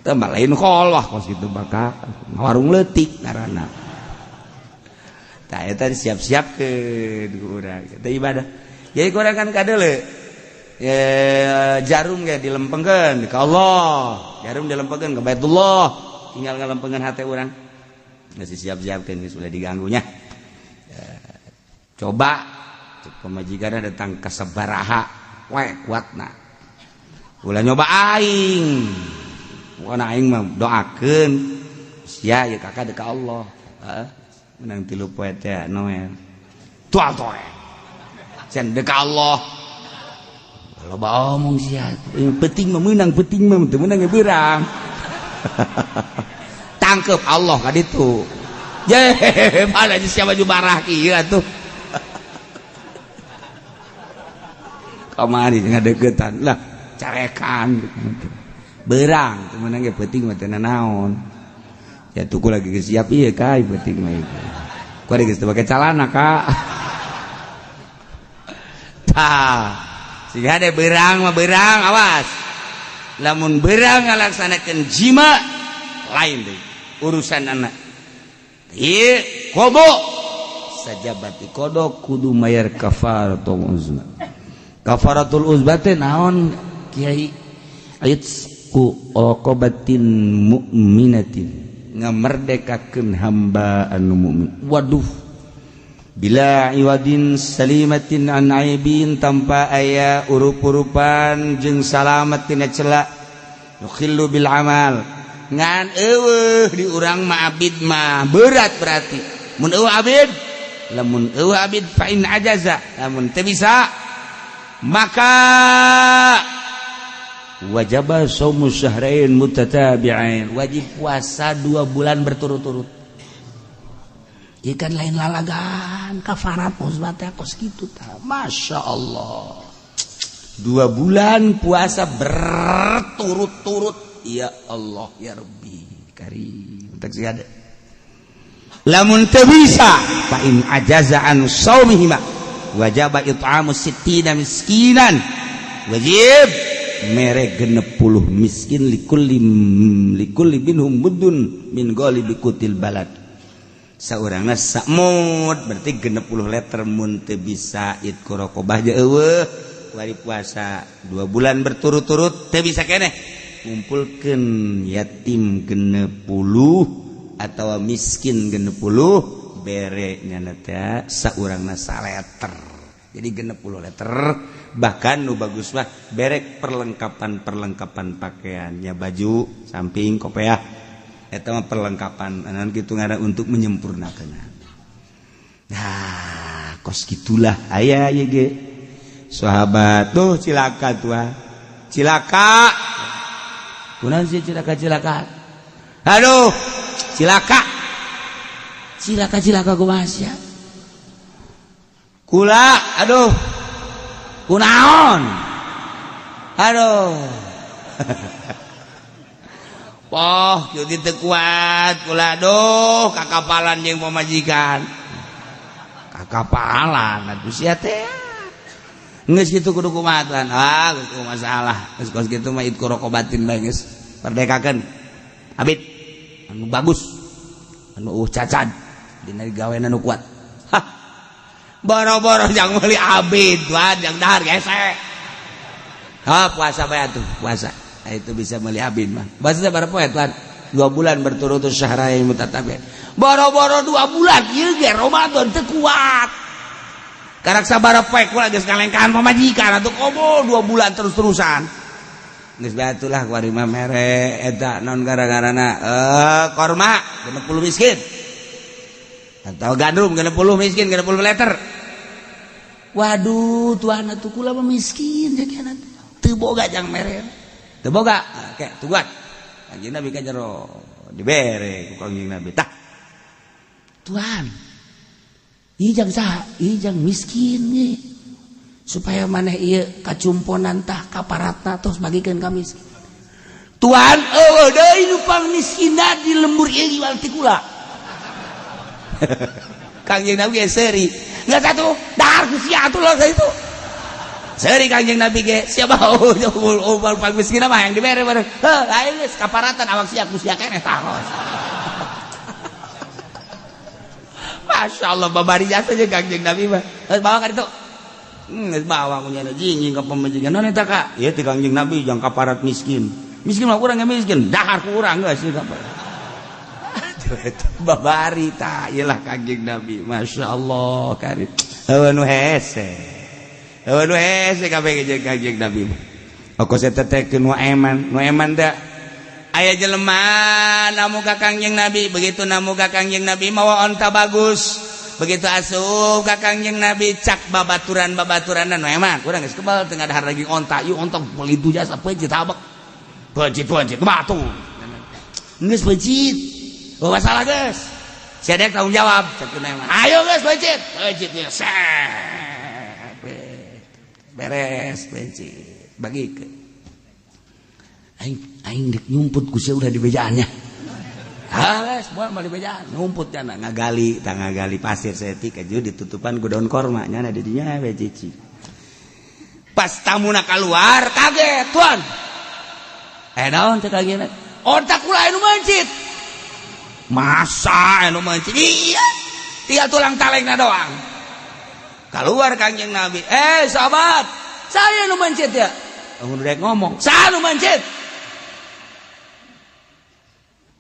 Teh mah lain kholwah kos kitu bakal warung leutik ngaranna. Tah eta disiap-siapkeun ku urang. Eta ibadah. Jadi ku urang kan kadeule jarum ge dilempengkeun ka Allah, jarum dilempengkeun ka Baitullah, tinggal ngalempengkeun hate urang. Geus disiap-siapkeun geus ulah diganggunya. Coba pemajikan datang ke sabaraha we kuatna ulah nyoba aing pokona aing mah doakeun sia ieu kakak deuk ka Allah heeh menang 3 poe teh Noel tual toe cenah deuk ka Allah loba omong sia penting mah meunang penting mah teu meunang ge beurang tangkep Allah ka ditu. Ye, mana sia baju barah kieu atuh. Kamari ngadeukeutan lah carekan beurang teu meunang ge peuting mah teu nanaon. Ya tuku lagi geus siap ieu ka peuting mah ieu. Ku geus teu make calana ka. Tah, siga de beurang mah beurang awas. Lamun beurang ngalaksanakeun jima lain deui urusan anak. Ieu kobo sajabati kodo kudu mayar kafaratul uzma. Kafaratul uzma teh naon kiai? Ayat ku raqabatin mu'minatin, ngamerdekakeun hamba anu mukmin. Waduh, bila iwadin salimatin an aibin, tanpa aya urup-urupan jeung salamat tina cela, yukhillu bil amal Ngan eueuh di urang mah abid mah berat berarti. Mun eueuh abid, lamun eueuh abid fa in ajaza, lamun teu bisa maka wajaba shaumu syahrain mutatabi'ain, wajib puasa 2 bulan berturut-turut. Ikan lain lalagan kafarat musbatnya kos kitu tah. Masya Allah, 2 bulan puasa berturut-turut. Ya Allah ya Rabbi karim. Tak ada lamun teu bisa fa in ajaza an shaumihima wajaba it'amu sittina miskinan, wajib mere 60 miskin likulli likulli minhum muddun min ghalibi qutil balad. Saurangna samud berarti 60 liter. Mun teu bisa itqu raqabah je eueuh wari puasa 2 bulan berturut-turut teu bisa keneh, ngumpulkeun yatim 60 atau miskin 60 bere nyana teh saurangna saleter, jadi 60 liter. Bahkan nu bagus mah berek perlengkapan-perlengkapan pakaiannya, baju samping kopeah eta mah perlengkapan anan kitu ngaran untuk menyempurnakan. Nah, kos gitulah aya ieu ge sahabat tuh cilaka tua cilaka kunaon sih cilaka cilaka aduh cilaka cilaka cilaka kumaha sia kula aduh kunaon aduh poh kieu teu kuat kula aduh kakapalan jeung pamajikan kakapalan atuh sia teh geus kitu kudu kumaha tuan. Ah geus masalah geus kos kitu mah itqu raqabatin bae geus merdekakeun abid anu bagus anu cacad dina gawean anu kuat. Hah boro-boro jang meuli abid tuan jang dahar gesek. Ha puasa bae atuh puasa. Nah, itu bisa meuli abid mah. Bahasa berapa ya tuan? 2 bulan berturut-turut syahrain mutatabi'ain. Boro-boro 2 bulan ieu ge Ramadan teu kuat. Karak sabaraha poe kula geus ngalengkahan pamajikan atuh komo 2 bulan terus-terusan. Geus bae atulah kuari mah mere eta naon gara-garana korma 60 miskin. Atau gandum 60 miskin 60 liter. Waduh tuan atuh kula mah miskin jadi teu boga jang mere. Teu boga kayak tuguan. Kanjeng Nabi ka jero dibere ku Kanjeng Nabi. Tah. Tuan. Ieu jang saha? Ieu jang miskin ye. Supaya maneh ieu kacumponan tah kaparatna tos bagikeun ka miskin. Tuan eueuh deui nu pangmiskinna di lembur ieu iwal ti kula. Kanjeng Nabi ge seuri. Geus atuh dahar ku sia atuh lah itu. Seuri Kanjeng Nabi ge siapa oh pang miskin mah yang dibere bareng. Heuh lain geus kaparatan awak sia ku sia keneh taros. Masya Allah babari jasa jeung Kanjeng Nabi mah. Geus bawa ka ditu. Geus bawa ku nyana jingjing ka pamajikan. Naon eta ka? Ieu ti Kanjeng Nabi jang kaparat miskin. Miskin mah urang ge miskin, dahar ku urang geus ieu kaparat. Babari tah ieu lah Kanjeng Nabi. Masya Allah karim. Heueuh nu hese. Heueuh nu hese kabeh jeung Kanjeng Nabi mah. Okos eta teh nu eman, nu eman teh aya jelema namu ka Kangjeng Nabi, begitu namu ka Kangjeng Nabi mawa onta bagus, begitu asup ka Kangjeng Nabi cak babaturan-babaturanan nu eman urang geus kebal teu ngadahar lagi onta, ieu onta meuli jasa peuncit habek peuncit-peuncit batu geus peuncit oh masalah geus sia dek tanggung jawab cak nu eman ayo geus peuncit peuncit beres peuncit bagikeun aing aing dek nyumput ku sia udah di bejaannya. Halas, moal mah di bejaan nyumput nya ngagali tah ngagali pasir saeutik aju ditutupan ku daun korma nya di dinya we cici. Pas tamuna keluar kaget tuan. Eh naon cek lagi onta kula anu mencit. Masa anu mencit? Iya. Tinggal tulang talengna doang. Keluar Kangjeng Nabi. Eh sahabat, saya nu mencit ya. Eueuh ngomong, saya nu mencit.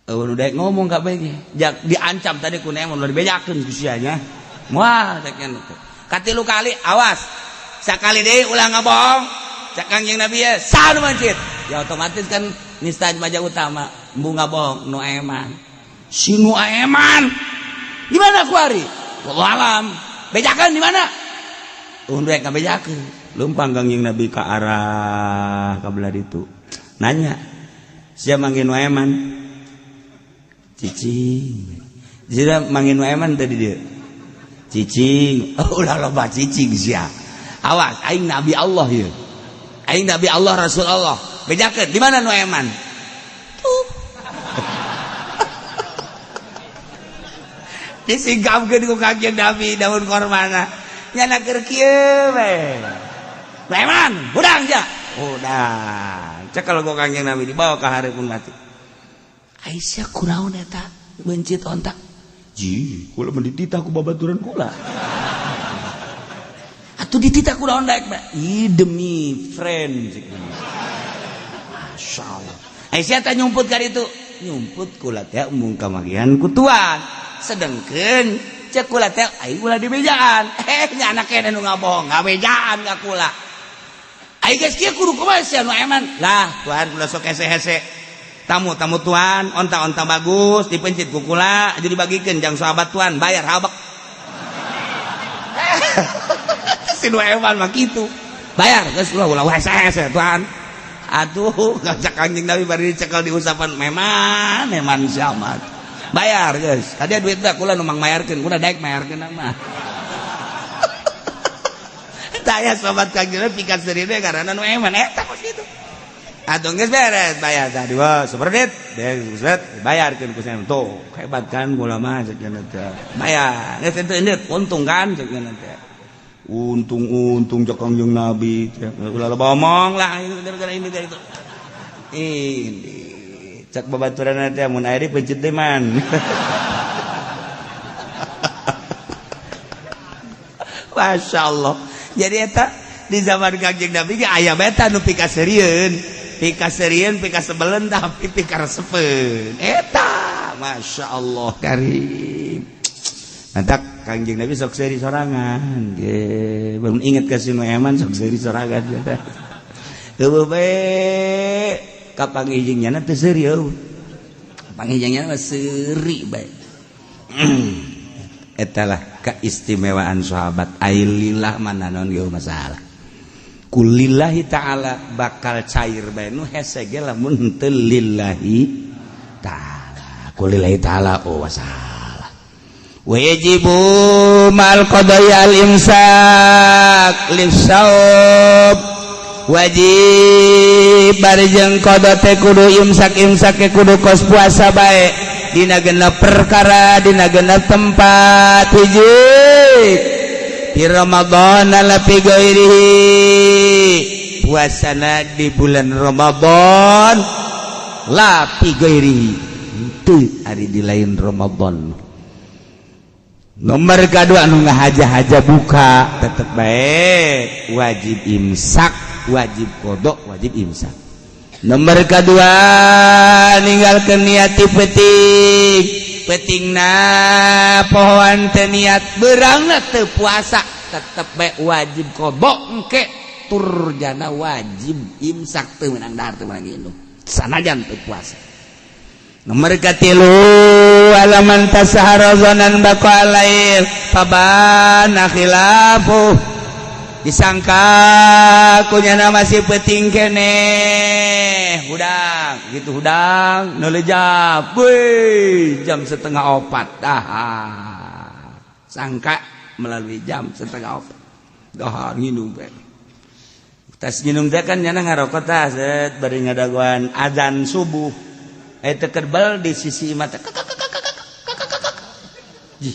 Eueuh nu daek ngomong kabeh ge. Diancam tadi ku Neman ulah dibejakeun ku sia nya. Moal cek nya teh. Katilu kali awas. Sakali deui ulah ngabohong. Cek Kangjeng Nabi ya, saha nu mencit? Ya otomatis kan nista maja utama. Bunga bohong Nuaiman. Si Nuaiman. Di mana kuari? Wallahu alam. Bejakeun di mana? Undur ngabejakeun. Leumpang Kangjeng Nabi ka arah ka belah ditu. Nanya, "Sia manggil Nuaiman?" Cicing. Sia manggil Nuaiman tadi dia. Cicing. Oh, ulah loba cicing sia. Awas, aing Nabi Allah ieu. Aing Nabi Allah Rasul Allah. Bejakeun di mana Nuaiman? Tuh. Disingkapkeun ku Kangjeng Nabi daun kormana. Nyana keur kieu we. Nuaiman, hudang ja. Hudang. Cek kalau ku Kangjeng Nabi dibawa ka hareupeun mati. Aisyah kunaon eta meuncit onta? Ji, kula mah dititah ku babaturan kula. Atuh dititah ku naon daek bae? Ih demi friend. Masya Allah. Aisyah teh nyumput ka ditu. Nyumput kula teh embung kamagihan ku tuan. Sedengkeun cek kula teh aing ulah dibejaan. Nya anak kene nu ngabohong, ngabejaan ka kula. Aing geus kieu kudu kumaha sia nu eman? Lah, tuan kula sok hese-hese. Tamu-tamu tuan, onta-onta bagus dipencit ku kula, jadi dibagikeun jang sahabat tuan, bayar habek. Si nu eman mah kitu. Bayar geus ulah ulah hese-hese tuan. Aduh, ngajak Kangjeng Nabi bari dicekel diusapan meman, meman siamat. Bayar guys, tadi duit dah kula nu mang mayarkeun, kula daek mayarkeun mah. Taya sobat Kangjeng Nabi pikat seurina karena nu eman eta kos kitu. Atuh geus beres bayar tadi wah superdit, beres bayarkeun ku saya. Tuh, hebat kan kula mah cek teh. Bayar, geus teu indit, untung kan cek teh. Untung-untung cek Kangjeng Nabi teh. Ulah loba omong lah gara-gara ini dari itu. Ini cek babaturan teh mun aya dipencet teh man. Masya Allah. Jadi eta di zaman Kangjeng Nabi ge aya beta nu pikaseurieun. Pikaseurieun, pikasebeleun tapi pikaresepeun. Eta Masya Allah karim. Mantak Kangjeng Nabi sok seuri sorangan. Ge belum inget ka si Nuaiman sok seuri sorangan. Eueuh bae kapanggih nyana teu seuri eueuh. Kapanggih nyana mah seuri bae. Eta lah keistimewaan sahabat. Ailillah mana naon ge masalah. Kulillahi ta'ala bakal cair bae nu hese ge lamun teu lillahi ta'ala. Kulillahi ta'ala oh masalah. Wajibu mal qada'i al imsak lisawab. Wajib barjeng qada teh kudu imsak-imsak ke kudu kos puasa bae dina genep perkara dina genep tempat hiji di Ramadan la fi ghairihi puasana di bulan Ramadan la fi ghairihi teu ari di lain Ramadan. Nomor kedua anu ngahaja-haja buka tetep bae wajib imsak, wajib qada, wajib imsak. Nomor kedua ninggalkeun niat ti peuting. Peutingna pohoan teu niat beurangna teu puasa tetep bae wajib qada engke turjana wajib imsak teu meunang dahar teu meunang inum sanajan teu puasa. Nomor katilu alaman tasahara zanan baqa lail fabana khilafu disangka kunyana masih peuting keneh hudang gitu hudang neulejap weh jam 3:30 dah sangka melalui jam 3:30 dahar nginum bae tas nginum teh kan nyana ngarokok tah set bari ngadagoan azan subuh eta kerbal di sisi mata jih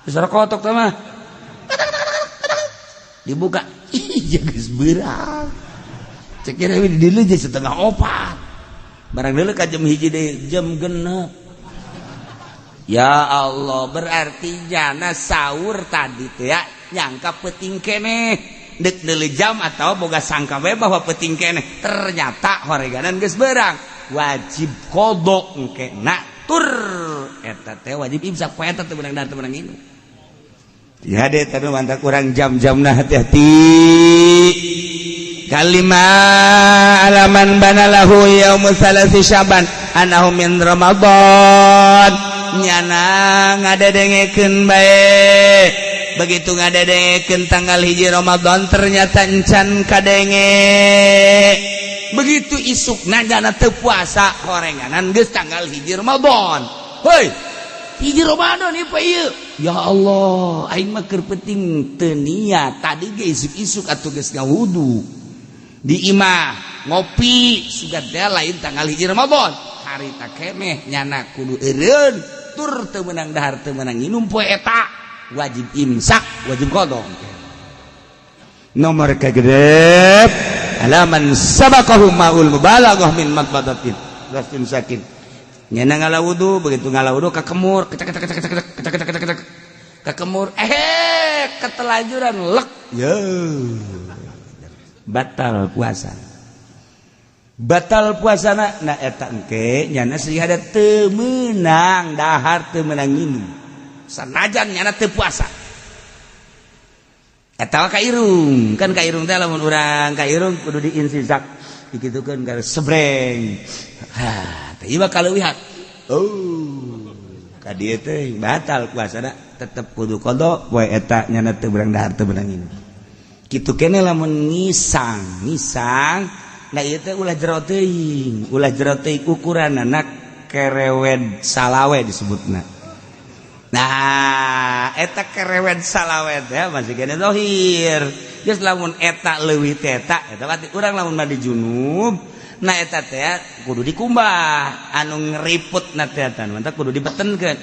suara kotok teh mah dibuka ih geus beurang cek kira di dieu je 3:30 barang deuleu ka jam 1 deui jam 6. Ya Allah berarti jana sahur tadi teh ya nyangka peuting keneh deuk deuleu jam atau boga sangka we bahwa peuting keneh ternyata horeganan geus beurang wajib qada engke na tur eta teh wajib imsak poe eta teu meunang dahar teu meunang inum. Ya deh tapi mantap kurang jam-jamna hati-hati. Kalima alaman banalahu yaumu salasi Syaban. anahu min Ramadan nyana ngadedengekeun bae. Begitu ngadedengekeun tanggal 1 Ramadan ternyata encan kadenge. Begitu isukna nyana teu puasa horenganan geus tanggal 1 Ramadan. Hoi, 1 Ramadan ieu ieu. Ya Allah, aing mah keur penting teu niat tadi ge isuk-isuk atuh geus ngawudu. Di imah ngopi sugan teh lain tanggal 1 Ramadan. Harita keneh nyana kudu eureun tur teu meunang dahar teu meunang nginum poe eta. Wajib imsak, wajib qada. Nomor kagedep alaman sabaqahu maul mubalaghah min madbadatin gastin sakin. Nyana ngala wudu, begitu ngala wudu kakemur, kecek kecek kecek kecek kecek kecek kecek kakemur, ketelajuran lek. Yo. Batal puasa. Batal puasana na eta engke nyana sehingga teu meunang dahar teu meunang nginum. Sanajan nyana teu puasa. Eta ka irung, kan ka irung teh lamun urang ka irung kudu diinsisak dikitukeun ka sebreng. Ha, teh ieu kaleuwihan. Oh, ka dieu teh batal puasana tetep kudu qada poe eta nyana teu beurang dahar teu beurang nginum. Kitu kene lamun ngisang, ngisang nah ieu teh ulah jero teuing, ulah jero teuing ukuranana kerewed salawe disebutna. Nah, eta kerewed salawe teh masih kene zahir. Geus lamun eta leuwih teh eta, eta berarti urang lamun mandi junub, nah eta teh kudu dikumbah, anu ngeriput na teh eta mantap kudu dibetenkeun.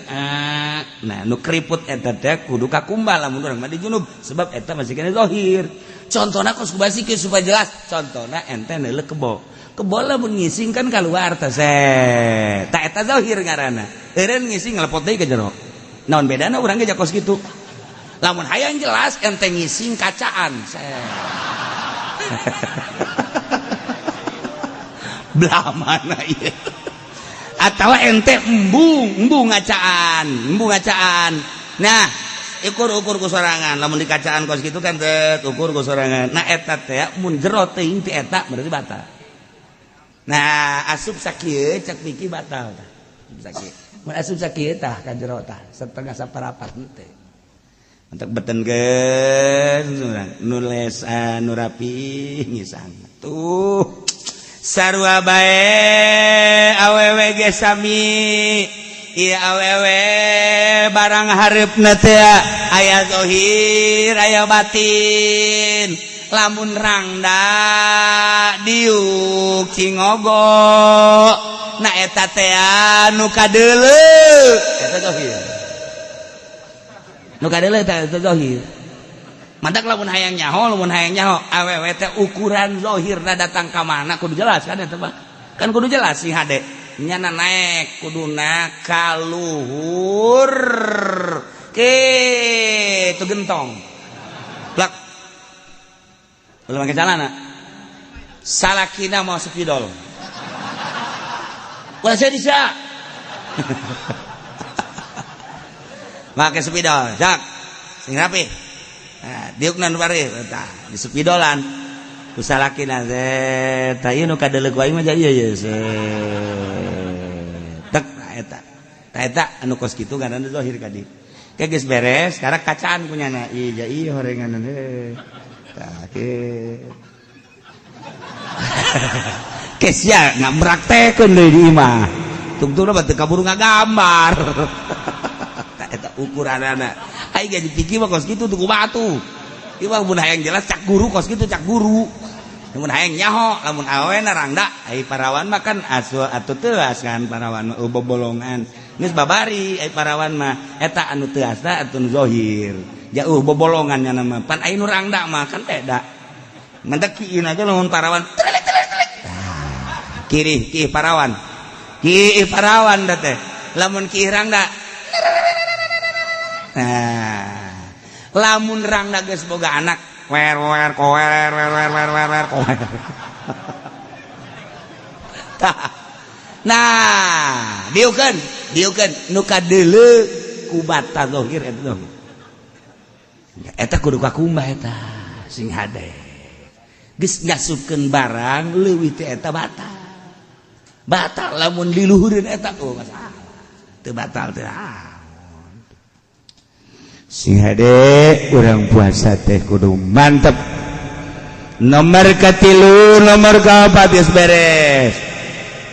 Nah, nu keriput eta teh kudu kakumbah lamun urang mandi junub sebab eta masih kene zahir. Contohna kos kubasikeun supaya jelas. Contohna ente neuleuh kebo. Kebo lamun ngising kan keluar teh set. Ta eta zahir ngaranna. Eureun ngising ngalepot deui ka jero. Naon bedana urang ge kos kitu. Lamun hayang jelas ente ngising kacaan. Belah mana ieu? Atawa ente embung, embung ngacaan, embung ngacaan. Nah, ukur-ukur ku sorangan, lamun di kacaan kos kitu kan teh ukur ku sorangan. Nah eta teh mun jero teuing ti eta berarti batal. Nah, asup sakieu cek pikir batal tah. Sakieu. Mun asup sakieu tah ka jero tah setengah saparapat teh. Untuk betenkeun nules nu rapi ngisang. Tuh sarua bae awewe ge sami. Ieu awewe barang hareupna teh aya zahir aya batin. Lamun rangda diuk cingogo na eta teh nu kadeuleu eta zahir. Nu kadeuleu eta zahir. Mantak lamun hayang nyaho awewe teh ukuran zahirna datang ka mana kudu jelas kan eta mah. Kan kudu jelas sih hade. Nyana naek kuduna kaluhur ke itu gentong. Plak. Belum pakai celana. Salakina mau spidol. Ulah saya bisa. Pakai spidol, jak. Sing rapi. Nah, diukna nu bari tah di spidolan. Ku salakina teh tah ieu nu kadeuleu ku aing mah ieu ye. Tek eta. Tah eta anu kos kitu ngaranna zahir ka dieu. Ke geus beres, sekarang kacaan kunyana. Ieu ieu horengan teh. Tah ke. Kesya nggak meraktekeun deui di imah. Tungtungna batu kaburu ngagambar. Eta ukuranana. Ai ge dipikir mah kos kitu tuku batu. Ieu mah mun hayang jelas cak guru kos kitu cak guru. Lamun hayang nyaho, lamun awena rangda, ai parawan mah kan asu atuh teuas kan parawan mah bobolongan. Geus babari ai parawan mah eta anu teuasna atuh nu zahir. Jauh bobolongan nya mah. Pan ai nu rangda mah kan beda. Mentek kieu aja lamun parawan. Telik telik telik. Kiri ki parawan. Ki parawan da teh. Lamun ki rangda. Nah, lamun rangda geus boga anak, wer wer kower wer wer wer wer wer kower. Nah, diukeun, diukeun nu kadeuleu ku bata zahir eta zahir. Eta kudu kakumbah eta sing hade. Geus ngasupkeun barang leuwih teh eta batal. Batal lamun diluhureun eta oh masalah. Teu batal teh. Sing hade urang puasa teh kudu mantep. Nomor katilu, nomor kaopat geus beres.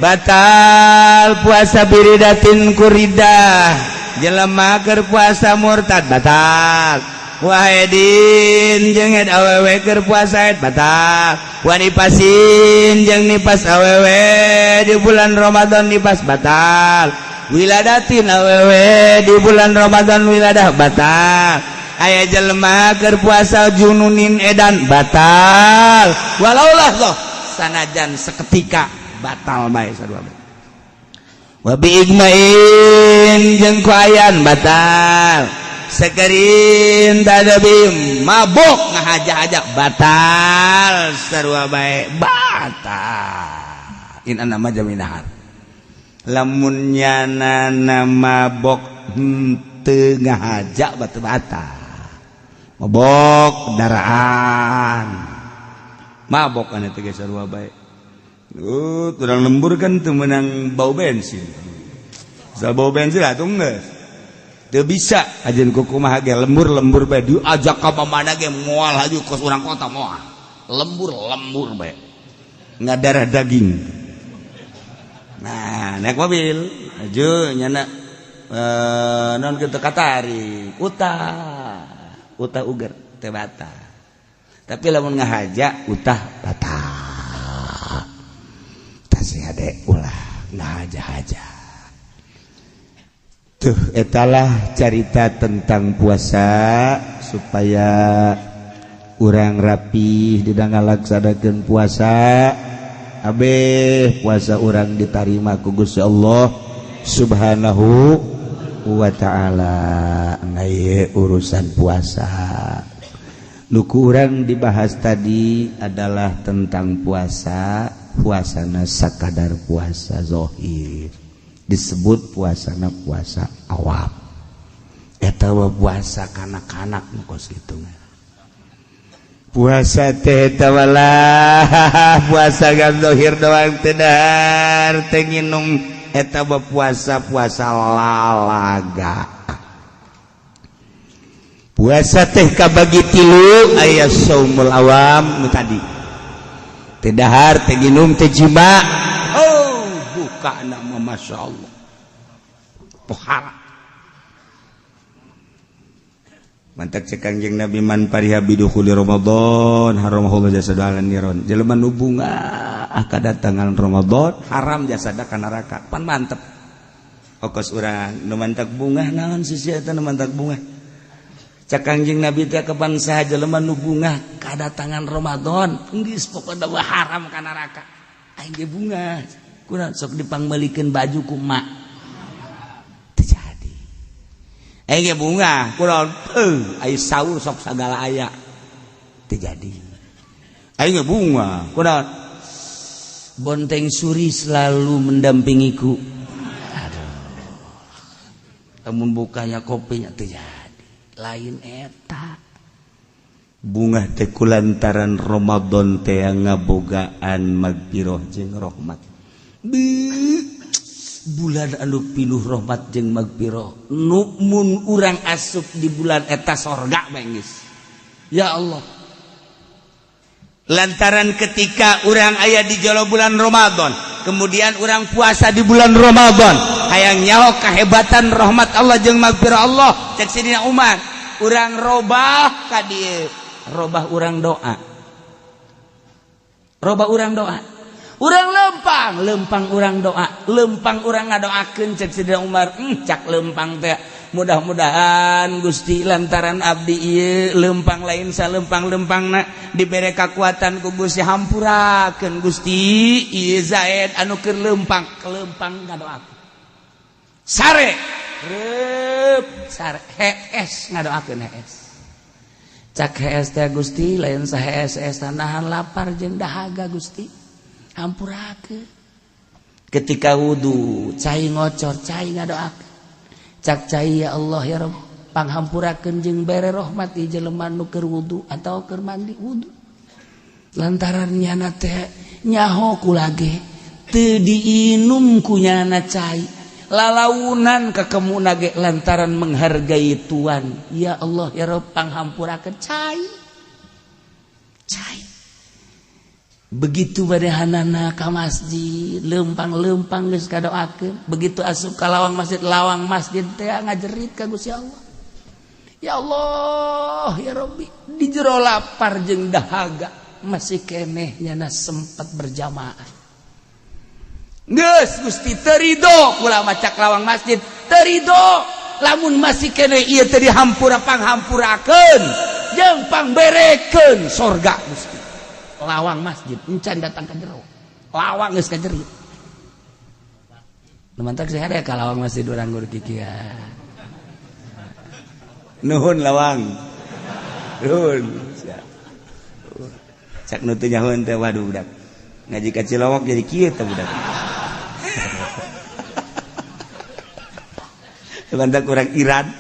Batal puasa biridatin kuridah. Jelema keur puasa murtad batal. Wahidin jeung haid awewe keur puasa haid batal. Wanifasin jeung nipas awewe di bulan Ramadan nipas batal. Wiladatin awewe di bulan Ramadan wiladah batal. Aya jelema keur puasa jununin edan batal. Walaulah loh sanajan seketika batal bae sarua. Wa bi igmain jeung ku ayan batal. Sekerin tadabi mabok ngahaja-haja batal sarua bae batal. In nama jaminahar. Lamun nyana mabok henteu ngahaja batu batal. Mabok daraan. Mabok kan eta ge sarua bae. Urang lembur kan teu meunang bau bensin. Sa bau bensin atuh geus. Teu bisa ajeun kumaha ge lembur-lembur bae diajak ka mana ge moal haju kos urang kota moal. Lembur-lembur bae. Ngadarah daging. Nah, naik mobil aju nyana non kitu katarik utah. Utah uger teu batal. Tapi lamun ngahaja utah batal. Tasih hade ulah ngahaja-haja. Tuh etalah carita tentang puasa supaya urang rapih di ngalaksanakeun puasa. Abeh puasa urang ditarima ku Gusti Allah Subhanahu wa ta'ala. Ngaye urusan puasa. Nu ku urang dibahas tadi adalah tentang puasa, puasana sakadar puasa zohir. Disebut puasana puasa awam. Eta puasa kanak-kanak nu kos kitu. Puasa teh eta walah puasa gan zohir doang teu dahar teu nginum eta puasa-puasa lalaga. Puasa teh kabagi tilu, aya saumul awam nu tadi. Teu dahar teu nginum teu jima. Oh, buka nama Masya Allah. Pohala. Mantak cek Kangjeng Nabi man pariha bidukhuli Ramadan haramahullah jasada ala niron. Jelema nu bungah kadatangan Ramadan haram jasada ka neraka. Pan mantep. Okos urang nu mantak bungah naon sih eta nu mantak bungah. Cek Kangjeng Nabi teh kapan saha jelema nu bungah kadatangan Ramadan geus pokona haram ka neraka. Aing ge bungah. Kurang sok dipangmeulikeun baju ku mak. Teu jadi. Aing ge bungah kurang ai saur sok sagala aya. Teu jadi. Aing ge bungah kurang bonteng suri selalu mendampingiku. Aduh. Lamun bukanya kopinya teu jadi. Lain eta. Bungah teh kulantaran Ramadan teh ngabogaan magfirah jeung rahmat. Bulan anu pinuh rahmat jeung magfirah. Nu mun urang asup di bulan eta sorga bae geus. Ya Allah. Lantaran ketika urang aya di jolo bulan Ramadan, kemudian urang puasa di bulan Ramadan, hayang nyaho kehebatan rahmat Allah jeung magfirah Allah, cek Sidina Umar, urang robah ka dieu, robah urang doa. Robah urang doa. Urang lempang, lempang urang doa, lempang urang ngadoakeun cek Sidina Umar, cak lempang teh mudah-mudahan Gusti lantaran abdi ieu lempang lain salempang-lempangna dibere kakuatan ku Gusti hampurakeun Gusti ieu Zaid anu keur lempang, kelempang ngadoakeun. Sare reup sare hees ngadoakeun hees. Cak hees teh Gusti lain sahees hees nahan lapar jeung dahaga Gusti. Hampurakeun. Ketika wudu cai ngocor cai ngadoakeun. Cak cai ya Allah ya Rabb panghampurakeun jeung bere rahmat ieu jelema nu keur wudu atawa keur mandi wudu. Lantaran nyana teh nyaho kula ge Teu diinum ku nyana cai, lalaunan kakemuna ge lantaran menghargai tuan. Ya Allah ya Rabb, panghampurakeun. Cai cai begitu badehanana ka masjid, lempang-lempang geus kadoakeun. Begitu asup ka lawang masjid, lawang masjid teh ngajerit ka Gusti Allah, ya Allah ya Rabbi. Di jero lapar jeung dahaga masih keneh nyana sempat berjamaah. Geus Gusti, teu ridho kula. Macak lawang masjid, teu ridho lamun masih keneh ieu teu dihampura. Panghampurakeun jeung pangberekeun sorga, Gusti. Lawang masjid encan datang ka jero, lawang geus kajerit. Nu mantak sih ada ka lawang masjid urang gur kikieu. Nuhun lawang, nuhun. Cak nu teu nyahoeun teh, waduh, budak ngaji ka Cilowok jadi kieu teh budak. Mantak urang Iran,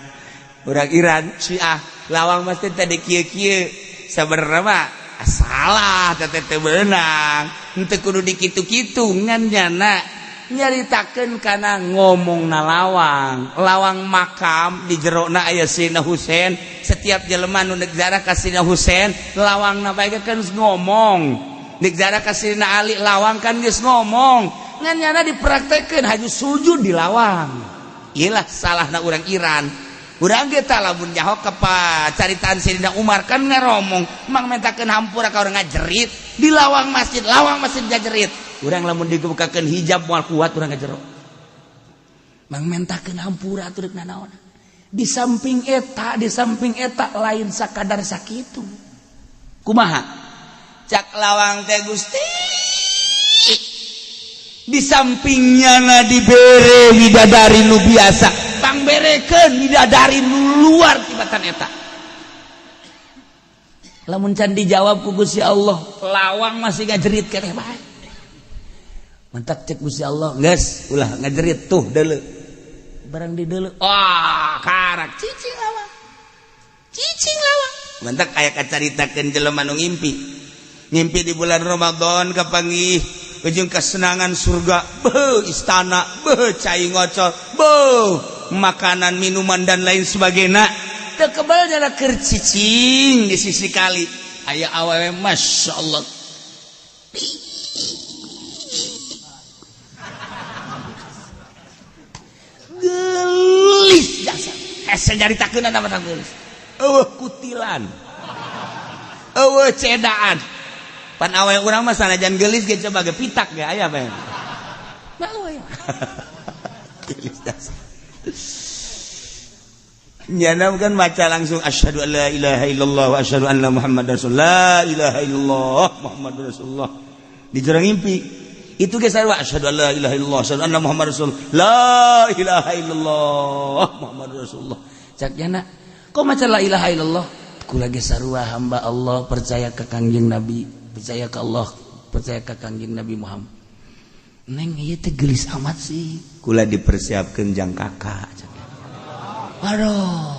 urang Iran Syiah, lawang masjid tadi kieu-kieu. Sabenerna mah salah, teh teu beunang, henteu kudu dikitu-kitu. Ngan nyana nyaritakeun kana ngomong na lawang, lawang makam di jerona aya Sayyidina Husain. Setiap jelema nu nek ziarah ka Sayyidina Husain, lawangna bae kan ngomong. Nek ziarah ka Sayyidina Ali, lawang kan geus ngomong. Ngan nyana dipraktekeun haju sujud di lawang. Iyalah salahna urang Iran. Urang ge tah lamun nyaho ka caritaan Sayyidina Umar kan ngaromong mang mentakeun hampura ka urang ngajerit di lawang masjid, lawang masjid ngajerit. Urang lamun dibukakeun hijab moal kuat urang ka jero. Mang mentakeun hampura atuh rek nanaon. Di samping eta, di samping eta lain sakadar sakitu. Kumaha? Cak lawang teh, Gusti, di sampingnya na dibere widadari nu biasa, pangberekeun widadari nu luar tibatan eta. Lamun can dijawab ku Gusti Allah, lawang masih ngajerit keneh bae. Mentak cek Gusti Allah, geus ulah ngajerit, tuh deuleu. Barang di deuleu, wah, karak cicing lawang, cicing lawang. Mentak aya kacaritakeun jelema nu ngimpi, ngimpi di bulan Ramadan kapanggih ujung kesenangan surga, beuh istana, beuh cai ngocor, beuh makanan, minuman, dan lain sebagainya. Teu kebal nyana keur cicing di sisi kali aya awewe, Masya Allah, gelis jasa. Hese nyaritakeun nama gelis, eueuh kutilan, eueuh cedaan. Pan awewe urang mah sanajan gelis ge coba ge pitak ge aya bae. Malu aya. Gelis jasa. Nyana kan baca langsung asyhadu an la ilaha illallah wa asyhadu anna muhammadar rasulullah, la ilaha illallah muhammadur rasulullah. Di jero ngimpi itu ge sarua, asyhadu an la ilaha illallah, asyhadu anna muhammadar rasulullah, la ilaha illallah muhammadur rasulullah. Cak nyana, kok maca la ilaha illallah? Kula ge sarua hamba Allah, percaya ka Kangjeng Nabi, percaya ke Allah, percaya ke Kangjeng Nabi Muhammad. Neng, ieu teh gelis amat sih. Kula dipersiapkeun jang kakak. Aduh.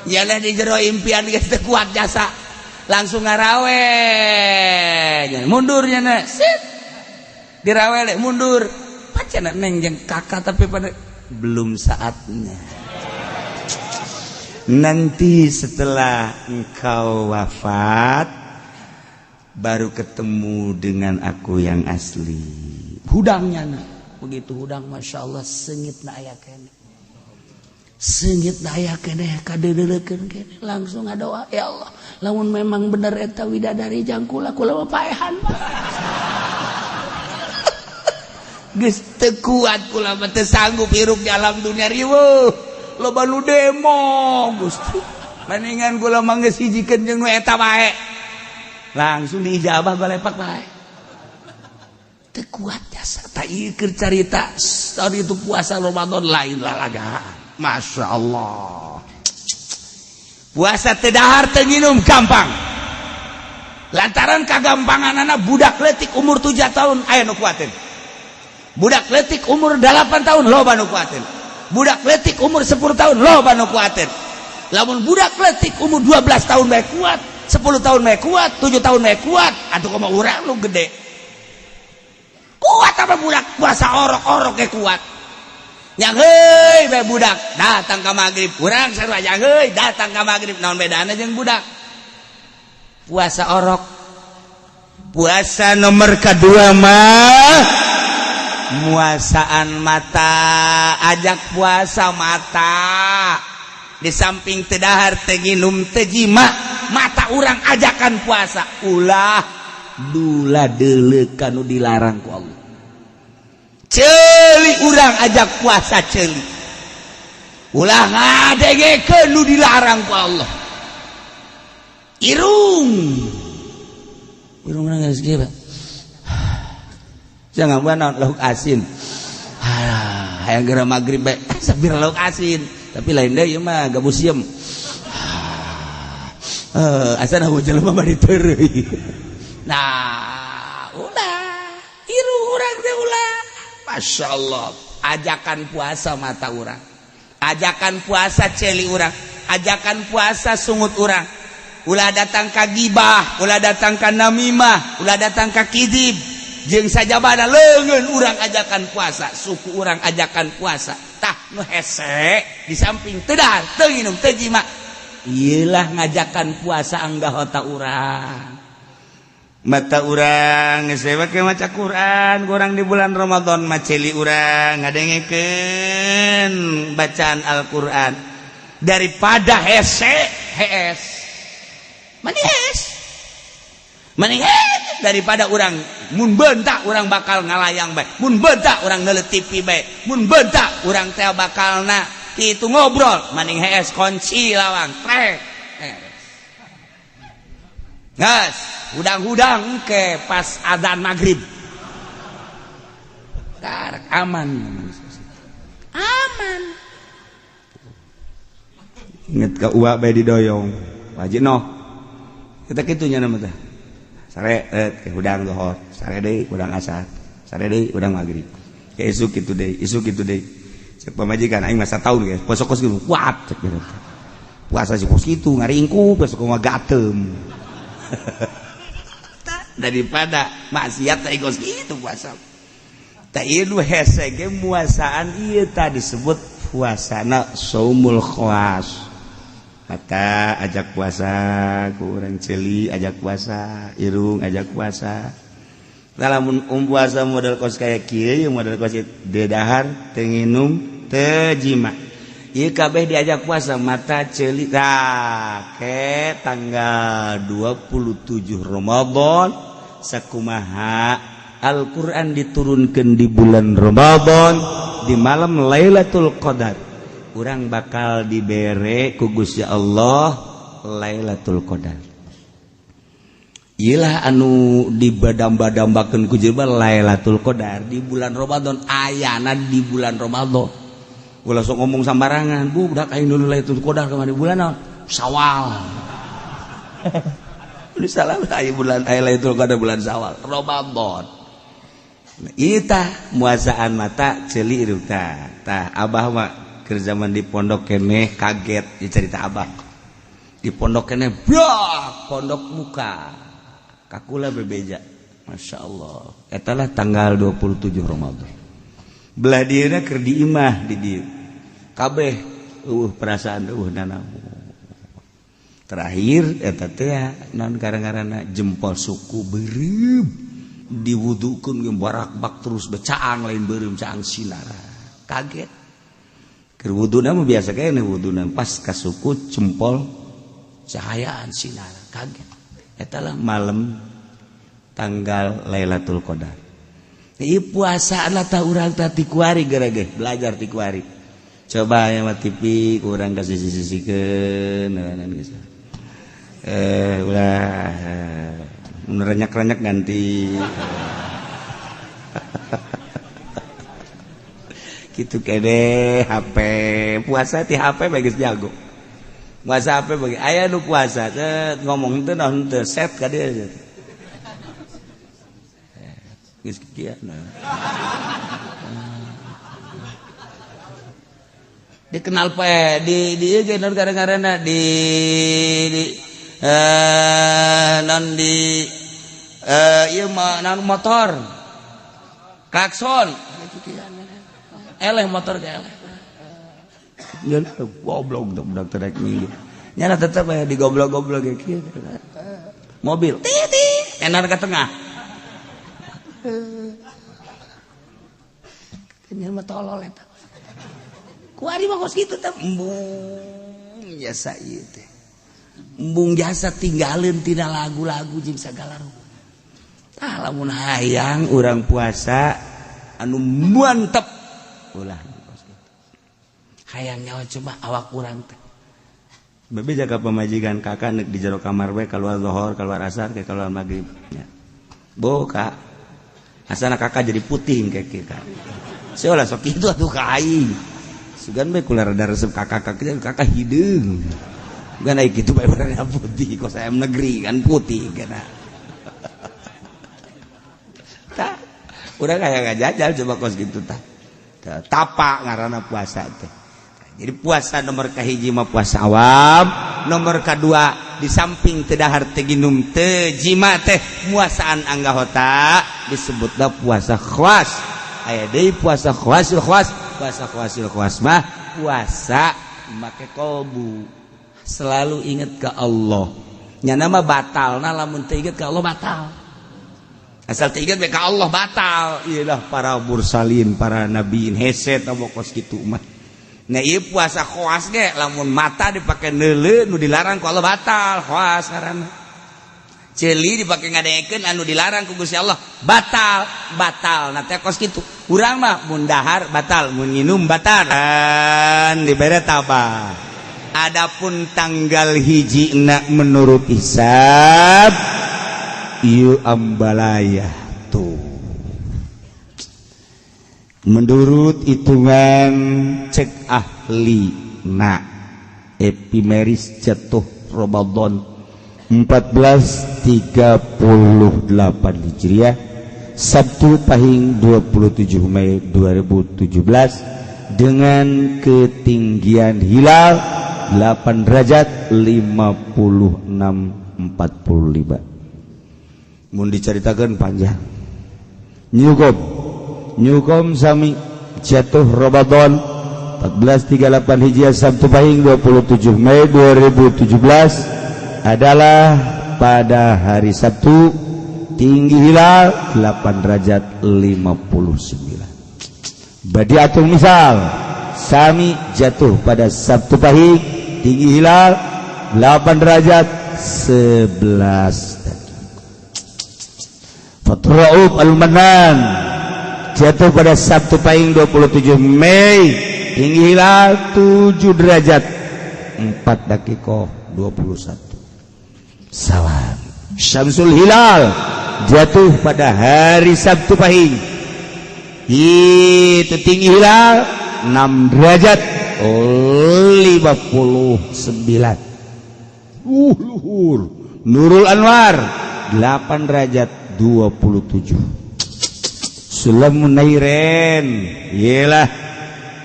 Nyana di jero impian geus teu kuat jasa. Langsung ngarawe. Mundur nyana. Sit. Dirawele mundur. Pacana neng jeung kakak, tapi pada belum saatnya. Nanti setelah engkau wafat baru ketemu dengan aku yang asli. Hudangnya nah. Begitu hudang, Masya Allah, sengit na aya keneh. Sengit na aya keneh kadeudeukeun keneh. Langsung ngadoa, ya Allah, lamun memang bener eta widadari jang kula, kula mah paehan mah. Geus teu kuat kula mah, teu sanggup hirup di alam dunia riweuh. Loba nu demo, Gusti. Mendingan kula mah geus hijikeun jeung nu eta bae. Langsung diijabah golepak bae. Teu kuat jasa. Tak ieu keur carita tadi itu puasa Ramadan lain lalagaan. Masya Allah. Puasa teu dahar teu nginum gampang. Lantaran kagampanganana, budak leutik umur 7 tahun aya nu kuateun. Budak leutik umur 8 tahun loba nu kuateun. Budak leutik umur 10 tahun loba nu kuateun. Lamun budak leutik umur 12 tahun bae kuat, 10 tahun mah kuat, 7 tahun mah kuat, atuh kumaha urang nu gede. Kuat apa budak puasa orok-orok ge kuat. Yang heuy bae budak datang ka magrib, urang sarua yang heuy datang ka magrib, naon bedana jeung budak? Puasa orok. Puasa nomor kedua mah muasaan mata, ajak puasa mata. Di samping teu dahar, teu nginum, teu jima, mata urang ajakan puasa, ulah dula deuleuh kanu dilarang ku Allah. Ceuli urang ajak puasa ceuli, ulah ngadengekeun nu dilarang ku Allah. Irung irung urang geus kieu, Pak. Jangan buat naon lauk asin. Ah, hayang geura magrib bae sabir lauk asin, tapi lain deui ieu mah gabus sieum. Eh, asana jelema mah diteureuy. Nah, ulah irung urang teh ulah. Masya Allah, ajakan puasa mata urang, ajakan puasa ceuli urang, ajakan puasa sungut urang. Ulah datang ka gibah, ulah datang ka namimah, ulah datang ka kidib jeung sajabana. Leungeun urang ajakan puasa, suku urang ajakan puasa. Tah, nu hese di samping teu dahar, teu nginum, teu jima, ieulah ngajakan puasa anggota urang. Mata urang geus we maca Quran kurang di bulan Ramadan mah, ceuli urang ngadengekeun bacaan Al-Qur'an daripada hese hees manis manis, daripada urang mun bentak urang bakal ngalayang bae, mun bentak urang neuleut TV bae, mun bentak urang teh bakalna itu ngobrol, maning hees kunci lawang trek. Gas, hudang-hudang ke pas adzan maghrib. Karek aman. Aman. Inget ke uak bae didoyong. Wajib noh. Kita kitunya nama teh. Sare ke hudang dohor, sare deui hudang asar, sare deui hudang maghrib. Ke isuk kitu deui, isuk kitu deui. Cek pamajikan aing masa tahun ge, puasa kos kitu kuat cek gitu. Puasa sih kos kitu ngaringkuk, besok mah gatem. Daripada maksiat teh kos kitu puasa. Tah ieu nu hese ge muasaan ieu tah disebut puasana saumul khawas. Mata ajak puasa ku urang, ceuli ajak puasa, irung ajak puasa. Lamun puasa model kos kaya kieu, model kos teu dahar, teu nginum, teu jima, ieu kabeh diajak puasa mata ceuli. Tah ke tanggal 27 Ramadan, sakumaha Al-Quran diturunkan di bulan Ramadan di malam Lailatul Qadar, urang bakal dibere ku Gusti Allah Lailatul Qadar. Iyalah anu dibadamba-dambakeun ku jelema Lailatul Qadar di bulan Ramadan, ayana di bulan Ramadan. Ulah sok ngomong sambarangan, bu, budak aing dulu Lailatul Qadar kemana bulan naon? Syawal. Udah salah, aya bulan aya Lailatul Qadar bulan Syawal, Ramadan. Ita muasaan mata ceuli irung tah. Tah abah mah keur zaman di pondok keneh kaget dicerita abah. Di pondok keneh brak pondok muka. Kakula bebeja. Masya Allah. Eta lah tanggal 27 Ramadan. Belah dieuna keur di imah di dieu. Kabeh eueuh perasaan eueuh nanaon. Terakhir eta teh naon gara-garana jempol suku beureum diwudukeun ge barakbak terus becaang, lain beureum, caang sinara. Kaget. Keur wuduna mah biasa kene wuduna, pas ka suku jempol cahayaan sinara, kaget. Eta lah malam tanggal Lailatul Qadar. Ieu puasa lah tah urang tah ti kuari geura ge belajar ti kuari. Coba aya mah TV ku urang kasih sisi-sisikeun geus. Eh, ulah renyak-renyak ganti. Gitu kene HP puasa ti HP bae geus jago. Puasa HP bagi aya nu puasa set ngomong teu naon teu set ka dieu. Geus kieu nah. Dikenal pe di ieu ge naon gara-garana di non di ieu mah naon, motor klakson eleh, motor ge eleh. Goblok budak teh rek minggir, nyana tetep aya di goblok-goblok ge kieu. Mobil titit enar ke tengah. Kenyal mah tolol eta. Kuari mah kos kitu teh, embung jasa ieu teh. Embung jasa tinggalin tina lagu-lagu jeung sagala rupa. Tah, lamun hayang urang puasa anu mantep, ulah kos kitu. Hayang nyawa coba awak urang teh. Bebe jaga pamajikan kakak nek di jero kamar we, keluar zuhur, keluar asar, kayak keluar maghrib. Ya. Bo kak, asana kakak jadi putih kayak kita. Saya lah sok itu atuh ka aing. Sugan bae kula rada resep kakak, kakak kakak hideung. Bukan aing kitu bae warna putih, kos ayam negeri kan putih kana. Tah, urang aya ngajajal coba kos gitu tah. Tapa ngaranna puasa teh. Jadi puasa nomor kahiji mah puasa awam, nomor kedua di samping teu dahar, teu ginum, teu jima teh muasaan anggahota disebutna puasa khawas. Aya deui puasa khawasil khawas. Puasa khawasil khawas mah puasa make kolbu, selalu inget ke Allah. Nyana mah batal, nah lamun teu inget ke Allah batal. Asal teu inget ke Allah batal. Iyalah para mursalin, para nabiin hese tah kos kitu mah. Nah, ieu puasa khawas ge lamun mata dipake neuleu nu dilarang ku Allah batal, khawas ngaranna. Ceuli dipake ngadengekeun anu dilarang ku Gusti Allah batal, batal. Nah teh kos kitu. Urang mah mun dahar batal, mun nginum batal. Dan dibere tabah. Adapun tanggal hiji na menurut hisab ieu ambalaya tuh. Menurut hitungan cek ahli na epimeris jatuh Ramadan 1438 Hijriah, Sabtu Pahing 27 Mei 2017 dengan ketinggian hilal 8 derajat 56 45. Mun diceritakan panjang. Nyukom Nyukom sami jatuh Ramadan 1438 Hijriah, Sabtu Pahing 27 Mei 2017 adalah pada hari Sabtu, tinggi hilal 8 derajat 59. Badiatul misal sami jatuh pada Sabtu Pahing, tinggi hilal 8 derajat 11. Fathur Rauf Al-Manan jatuh pada Sabtu Pahing 27 Mei, tinggi hilal 7 derajat 4 dakikoh 21. Salam Syamsul Hilal jatuh pada hari Sabtu Pahing itu tinggi hilal 6 derajat 59. Luhur Nurul Anwar 8 derajat 27. Sulam Nairen ialah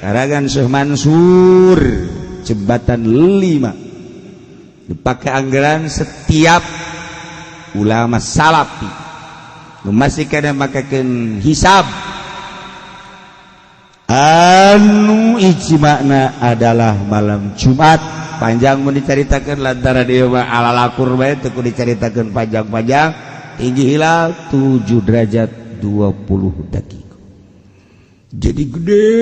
karangan Syekh Mansur jembatan 5 dipakai anggaran setiap ulama salafi masih kada makakeun hisab anu ijma'na adalah malam Jumat. Panjang mau diceritakan lantaran dia mah ala lakur bae teu kudu diceritakeun panjang-panjang. Tinggi hilal 7 derajat 20 detik, jadi gede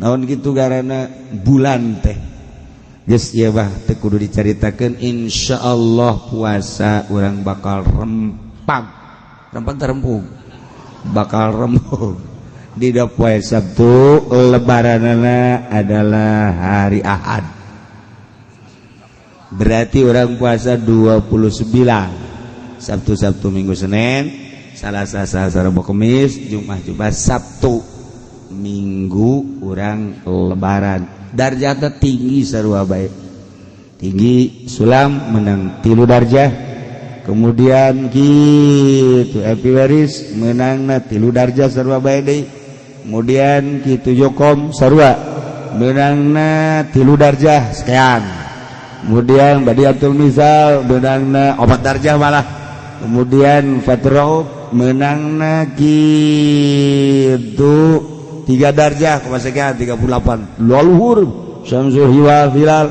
naon gitu karena bulan teh. Geus ieu bah teu kudu dicaritakeun. Insyaallah puasa urang bakal rempag rempag terempung, bakal rembug di poe Sabtu. Lebaranana adalah hari Ahad, berarti orang puasa 29, Sabtu, Sabtu, Minggu, Senin, Salasa, Selasa, Rabu, Kamis, Jumat, Jumat, Sabtu, Minggu orang Lebaran. Darjatnya tinggi sarua baik, tinggi sulam menang 3 darjah, kemudian gitu epimeris menang 3 darjah sarua baik deui, kemudian gitu Jokom sarua menangna 3 darjah sekian. Kemudian Badiatul Misal menangna 4 darjah malah. Kemudian Fatrau menangna gitu 3 darjah kumaha 38. Luhur Syamsul Hilal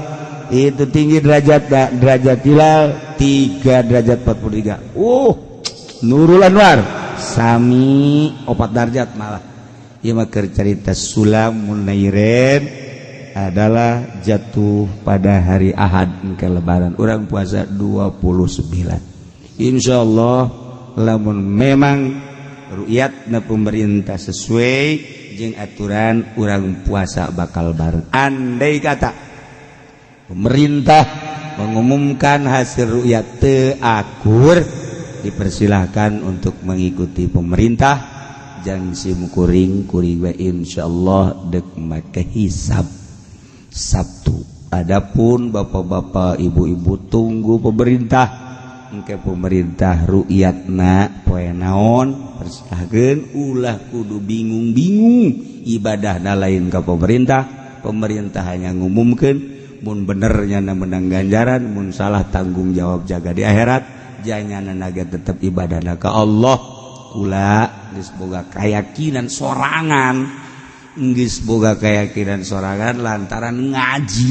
itu tinggi derajat derajat hilal 3 derajat 43. Nurul Anwar sami 4 derajat malah. Ieu mah keur carita Sulamun Nairen adalah jatuh pada hari Ahad ke lebaran. Urang puasa 29. Insyaallah lamun memang ru'yatna pemerintah sesuai jeung aturan urang puasa bakal bareng. Andai kata pemerintah mengumumkan hasil ru'yat teu akur, dipersilahkan untuk mengikuti pemerintah. Jangan sim kuring kuring we insyaallah dek make hisab Sabtu. Adapun bapak-bapak ibu-ibu tunggu pemerintah. Engke pemerintah ru'yatna poe naon persilahkeun, ulah kudu bingung-bingung ibadahna lain ka pemerintah. Pemerintah hanya ngumumkeun mun benernya na menang ganjaran, mun salah tanggung jawab jaga di akhirat. Janyana naga tetep ibadahna ka Allah. Kula geus boga keyakinan sorangan, geus boga keyakinan sorangan lantaran ngaji.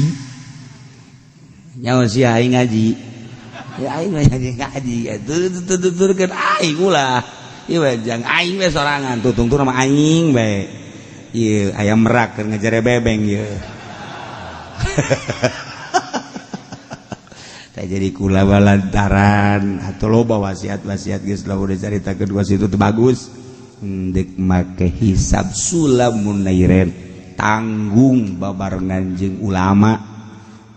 Nyawa sia aing ngaji. Ya aing mah ngaji tuturkeun aing ulah. Ieu we jang aing we sorangan tutungtur mah aing bae. Ieu ayam merak keur ngejere bebeng ieu. Tah jadi kula lantaran atau loba wasiat-wasiat geus lamun dicaritakeun kedua situ teu bagus. Dek make hisab Sulamun Nairen tanggung babarengan jeung ulama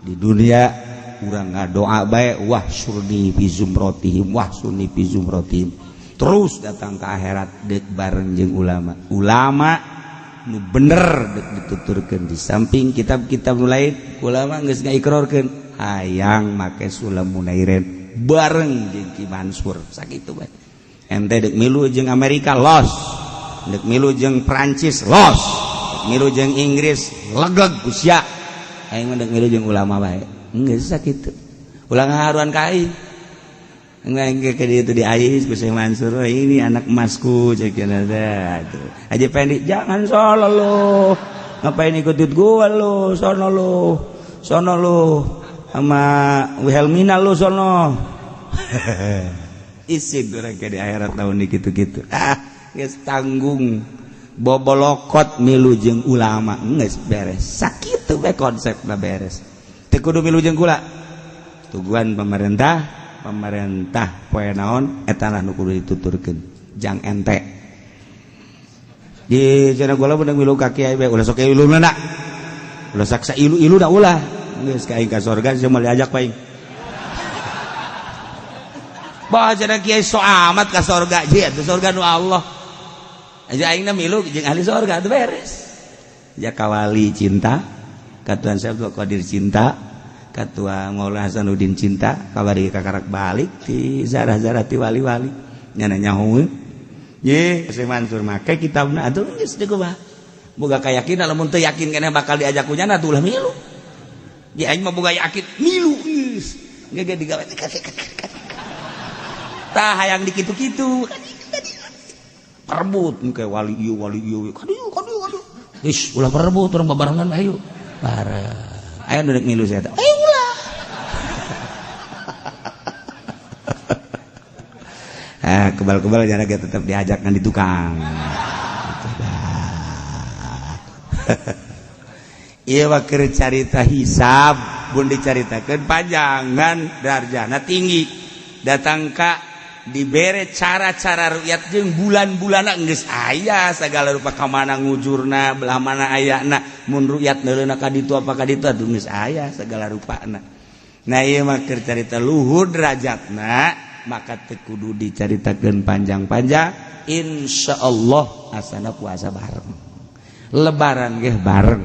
di dunia. Urang ngadoa bae wah surni fi zumrotihim wah sunni fi zumrotihim, terus datang ke akhirat dek bareng jeung ulama. Ulama nu bener dek dituturkeun di samping kitab-kitab nu lain, ulama geus ngaikrorkeun hayang make Sulamun Nairen bareng jeung Ki Mansur sakitu bae. Ente dek milu jeung Amerika los, dek milu jeung Prancis los, dek milu jeung Inggris legeg ku sia. Aing mah dek milu jeung ulama bae. Geus sakitu. Ulah ngaharuan ka aing. Engke ke dieu di Ais ku Syekh Mansur, ini anak emasku cek cenah teh. Haji Pendi jangan sono lu. Ngapain ikutin gua lu? Sono lu. Sono lu sama Wilhelmina lu sono. Isin urang ke di akhirat tahun ini gitu-gitu. Ah, geus tanggung bobolokot milu jeung ulama geus beres. Sakitu we konsepna beres. Teu kudu milu jeung kula. Tuguan pemerintah, pemerintah poe naon eta lah nu kudu dituturkeun. Jang ente. Di cenah kula beunang milu ka kiai bae ulah sok iluna na. Ulah saksa ilu-ilu da ulah. Geus ka aing ka sorga sia moal diajak paing. Bah cenah kiai so amat ka sorga, je atuh sorga nu Allah. Aja aingna milu jeung ahli sorga atuh beres. Ja kawali cinta, katuan Syekh Abdul Qadir cinta, katua Maulana Hasanuddin cinta, kabari kakarak balik ti zarah-zarah ti wali-wali. Nyana nyaho. Ye, Syekh Mansur make kitabna atuh geus deui kumaha. Boga kayakinan lamun teu yakin keneh bakal diajak ku nyana atuh ulah milu. Di aing mah boga yakin milu geus. Geus digawe tah hayang dikitu-kitu. Perebut engke wali ieu wali ieu. Kadieu kadieu kadieu. Geus ulah perebut urang babarengan ayo. Bareng. Aya nu rek milu saya teh. Eh ulah. Ah kebal-kebal jana ge tetep diajak ngan di tukang. Ieu mah keur carita hisab, mun dicaritakeun panjangan darjana tinggi. Datang ka dibere cara-cara rukyat jeung bulan-bulanna geus aya sagala rupa ka mana ngujurna belah mana ayana mun rukyat neuleuna ka ditu apa ka ditu atuh geus aya segala rupana. Nah ieu mah keur carita luhur derajatna maka teu kudu dicaritakeun panjang-panjang. Insyaallah asana puasa bareng, lebaran ge bareng,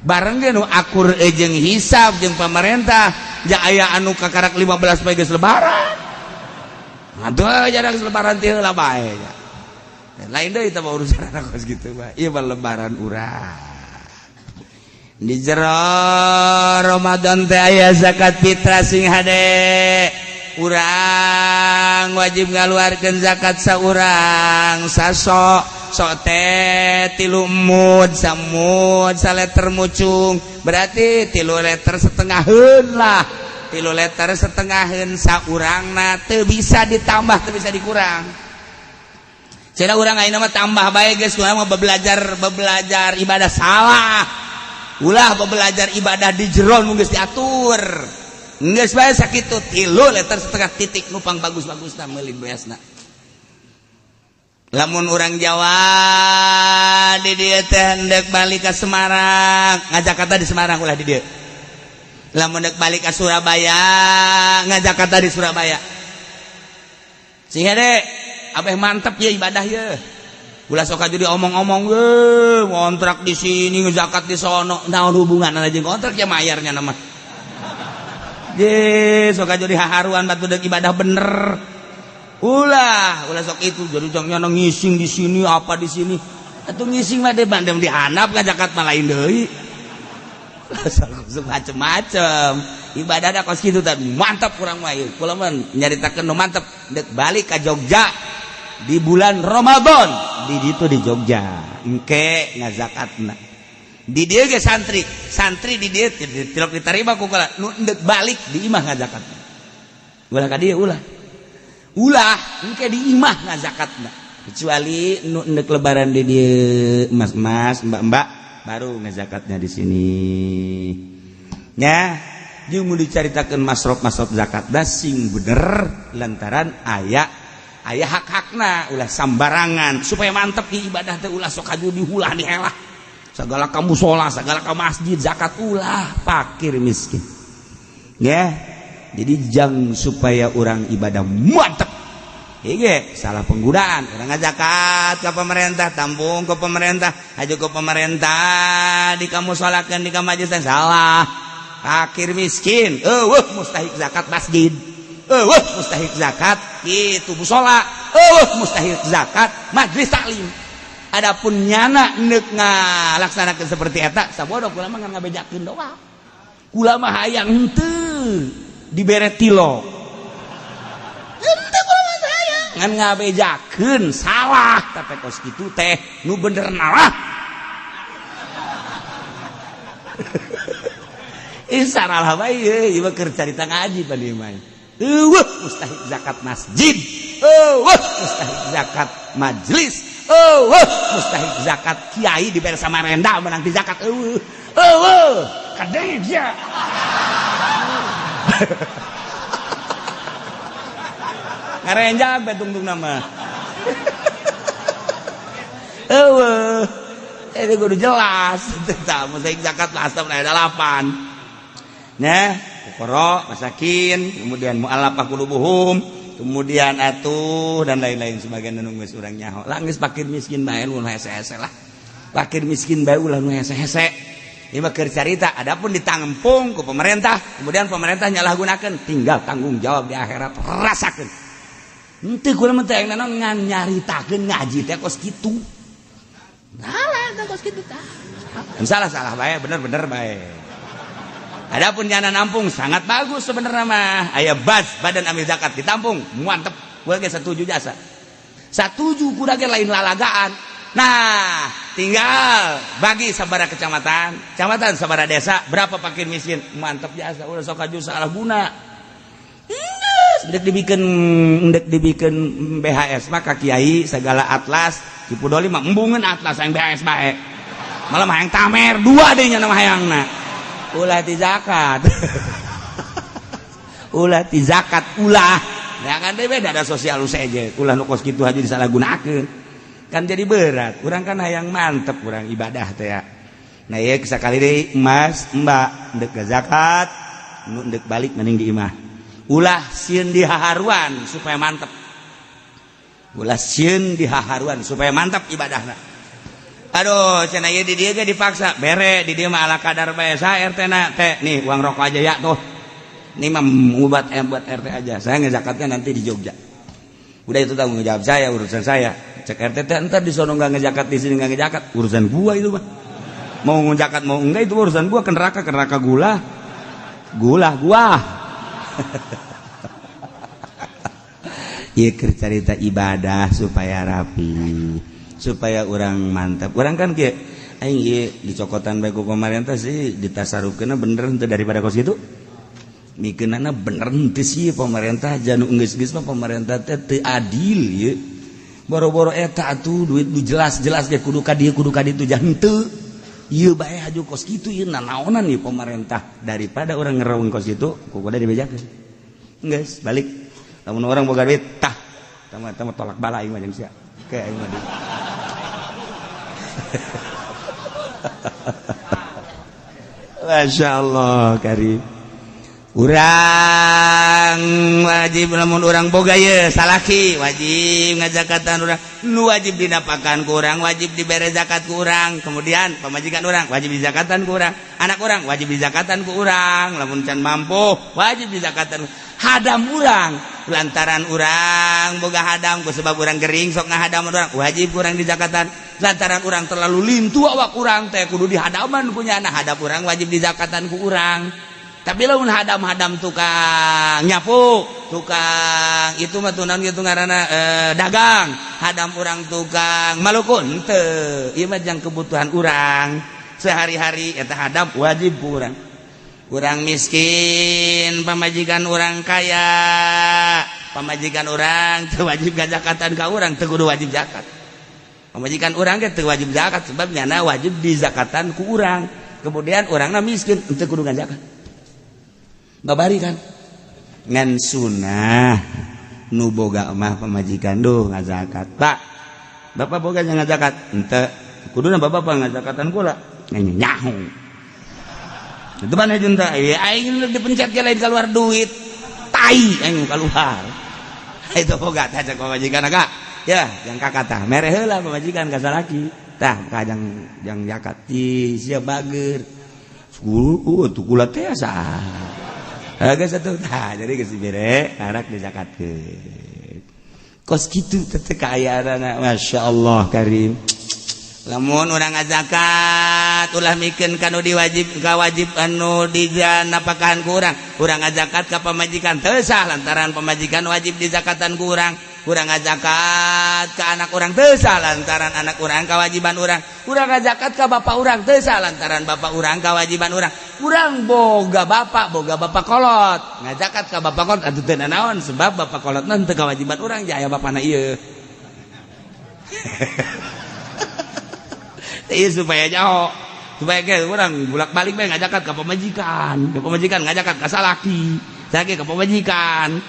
bareng ge nu akur jeung hisab jeung pamarentah. Ja aya anu kakarak 15 poe geus lebaran. Aduh, jarang lebaran teh heula bae. Lain deui teh urusan kos kitu mah. Ieu mah lebaran urang. Di jero Ramadan teh aya zakat fitrah sing hade. Urang wajib ngaluarkeun zakat saurang sasok sok teh 3 mud samud saleter mucung berarti 3 liter setengaheun lah 3 liter setengaheun saurangna teu bisa ditambah teu bisa dikurang. Cenah urang ayeuna mah tambah bae geus urang mah bebelajar ibadah salah. Ulah bebelajar ibadah di jero nu geus diatur. Geus bae sakitu 3 liter setengah titik nupang bagus-bagusna meuli beasna. Lamun urang Jawa di dieu teh hendak balik ka Semarang, ngajakata di Semarang ulah di dieu. Lamun dek balik ka Surabaya, ngajakata di Surabaya. Sing hade abeh mantep ya ibadah ya. Ulah sok jadi omong-omong we ngontrak di sini ngezakat di sono naon hubungan jeung kontrak ya mayarnya nama. Je sok jadi haharuan batu dek ibadah bener. Ulah ulah sok itu jadi jangan ngising di sini apa di sini. Atuh ngising mah deh bandem di handap ngazakat mah lain deui. Macem-macem ibadah da kos kitu tadi mantap kurang mah ieu. Kula mah nyaritakeun nu mantep dek balik ka Jogja di bulan Ramadan di ditu di Jogja engke ngazakatna di dieu ge santri santri di dieu tilok diterima ku kula nu endek balik di imah ngazakatna ulah ka dieu ulah ulah engke di imah ngazakatna kecuali nu endek lebaran di dieu mas-mas mbak-mbak baru ngazakatnya di sini nya jeung mun dicaritakeun masrof-masrof zakat da sing bener lantaran aya aya hak-hakna ulah sambarangan supaya mantep di ibadah teh ulah sok aju dihulah dihelah segala ka musola segala ka masjid zakat ulah fakir miskin ya. Jadi jang supaya orang ibadah mantep ieu salah penggunaan urang ngazakat ka pemerintah tampung ke pemerintah aju ke pemerintah di kamusolakeun di ka majelis salah fakir miskin eueuh mustahik zakat masjid eueuh mustahik zakat kitu musola eueuh mustahik zakat majlis taklim. Adapun nyana neuk ngalaksanakeun seperti eta sabodo kula mah ngan ngabejakeun doang kula mah hayang henteu dibere tilo henteu kula mah hayang ngan ngabejakeun salah tapi kos kitu teh nu bener nalah. Ih salah bae ieu mah keur carita ngaji pan ieu mah. Eueuh mustahik zakat masjid, eueuh mustahik zakat majlis, eueuh mustahik zakat kiai dibere Samarenda menang di zakat eueuh. Eueuh kadeng sia. Ngarenjak bae tungtungna mah. Eueuh itu kudu jelas tah mustahik zakat asap aya 8. Nah, fuqara, masakin, kemudian mu'allafah qulubuhum, kemudian atuh dan lain-lain sebagian nu geus urang nyaho. Lah geus fakir miskin bae nu hese-hese lah. Fakir miskin bae ulah nu hese-hese. Ieu mah keur carita, adapun ditampung ku pemerintah, kemudian pemerintah nyalahgunakeun, tinggal tanggung jawab di akhirat rasakeun. Henteu kula mah teh naon ngan nyaritakeun ngaji teh kos kitu. Salah teh kos kitu tah. Salah-salah bae, bener-bener bae. Adapun nyana nampung sangat bagus sebenarnya mah. Aya bas badan amil zakat ditampung, mantep. Gua ge setuju jasa. Satuju kuda ge lain lalagaan. Nah, tinggal bagi sabara kecamatan, kecamatan sabara desa, berapa fakir miskin, mantep jasa. Udah sok aju salah guna. Ndek dibikin BHS mah ka kiai segala atlas, Cipudoli mah embungeun atlas yang BHS bae. Malah mah hayang tamer dua deui nya nama hayangna. Ulah ti zakat. Ulah ti zakat ulah. Ya kan deh beda ada sosial saja. Ulah nu kos kitu aja disalahgunakeun. Kan jadi berat. Urang kan hayang mantep urang ibadah teh ya. Nah ieu sakali deui mas, mbak ndek zakat, nu ndek balik mending di imah. Ulah sieun di haharuan supaya mantep. Ulah sieun di haharuan supaya mantap ibadahna. Aduh, cenah ieu di dieu ge dipaksa. Bere di dieu mah ala kadar bae sa RT na teh. Nih uang rokok aja ya tuh. Ini mah buat buat RT aja. Saya ngezakatnya nanti di Jogja. Udah itu tanggung jawab saya, urusan saya. Cek RT teh entar di sono nggak ngezakat, di sini nggak ngezakat, urusan gua itu mah. Mau zakat mau enggak itu urusan gua, ke neraka gula. Gula gua. Ieu keur carita ibadah supaya rapi, supaya urang mantap. Urang kan kieu aing ieu dicokotan bae ku pemerintah sih ditasarufkeunna bener henteu daripada kos kitu. Mikeunana bener henteu sih pemerintah janu geus-geus mah pemerintah teh teu adil ieu. Boro-boro eta atuh duit nu jelas-jelas ge kudu ka dieu kudu ka ditu jah henteu. Ieu bae haju kos kitu ieu nanaonan ieu pemerintah daripada urang ngerawung kos kitu ku kudu dibejakeun. Geus balik. Lamun orang boga duit tah tama tolak bala aing mah jeung sia. Ke aing mah. Masya Allah karim. Urang wajib lamun urang boga ye salaki wajib ngajakatan urang nu wajib dinapakan ku urang wajib dibere zakat ku urang, kemudian pamajikan urang wajib dizakatan ku urang, anak urang wajib dizakatan ku urang, lamun can mampu wajib dizakatan hadam urang lantaran urang boga hadam ku sebab urang gering sok ngahadam urang wajib urang dizakatan, lantaran urang terlalu lintu awak urang teh kudu dihadaman ku nyana hadam urang wajib dizakatan ku urang. Tapi lamun hadam-hadam tukang nyapu, tukang itu mah tuh naon kitu ngaranna dagang, hadam urang tukang malukun teu, ieu mah jang kebutuhan urang sehari-hari eta hadam wajib ku urang. Urang miskin, pamajikan urang kaya, pamajikan urang teu wajib ngazakatan ka urang, teu kudu wajib zakat. Pamajikan urang ge teu wajib zakat sebab nyana wajib dizakatan ku urang. Kemudian urangna miskin teu kudu ngazakat. Babari kan ngan sunah nu boga mah pamajikan duh ngazakat. Pak, bapak boga ngazakat henteu kuduna bapak apa ngazakatan kula nyaho. Itu mana jeung teh aing dipencet ge lain keluar duit tai aing keluar. Itu boga tah cek pamajikan agak ya jang kakak tah mere heula pamajikan ka salaki tah ka jang jang zakat ti sia bager. Tuh kula teh asa. Agak satu tah jadi geus dibere arak dizakatkeun. Kos kitu teh kaayaanana masyaallah karim. Lamun urang ngazakat ulah mikeun ka nu diwajib ka wajib anu dijanapakahan ku urang. Urang ngazakat ka pamajikan teu sah lantaran pamajikan wajib dizakatan ku urang. Urang ngazakat ka anak urang teu sah lantaran anak urang kawajiban urang. Urang ngazakat ka bapak urang teu sah lantaran bapak urang kawajiban urang. Urang boga bapak kolot ngazakat ka bapak kolot atuh teu nanaon sebab bapak kolotna teu kawajiban urang jaya bapana ieu. Ieu supaya jauh supaya ge urang bolak-balik bae ngazakat ka pamajikan ngazakat ka salaki salaki ka pamajikan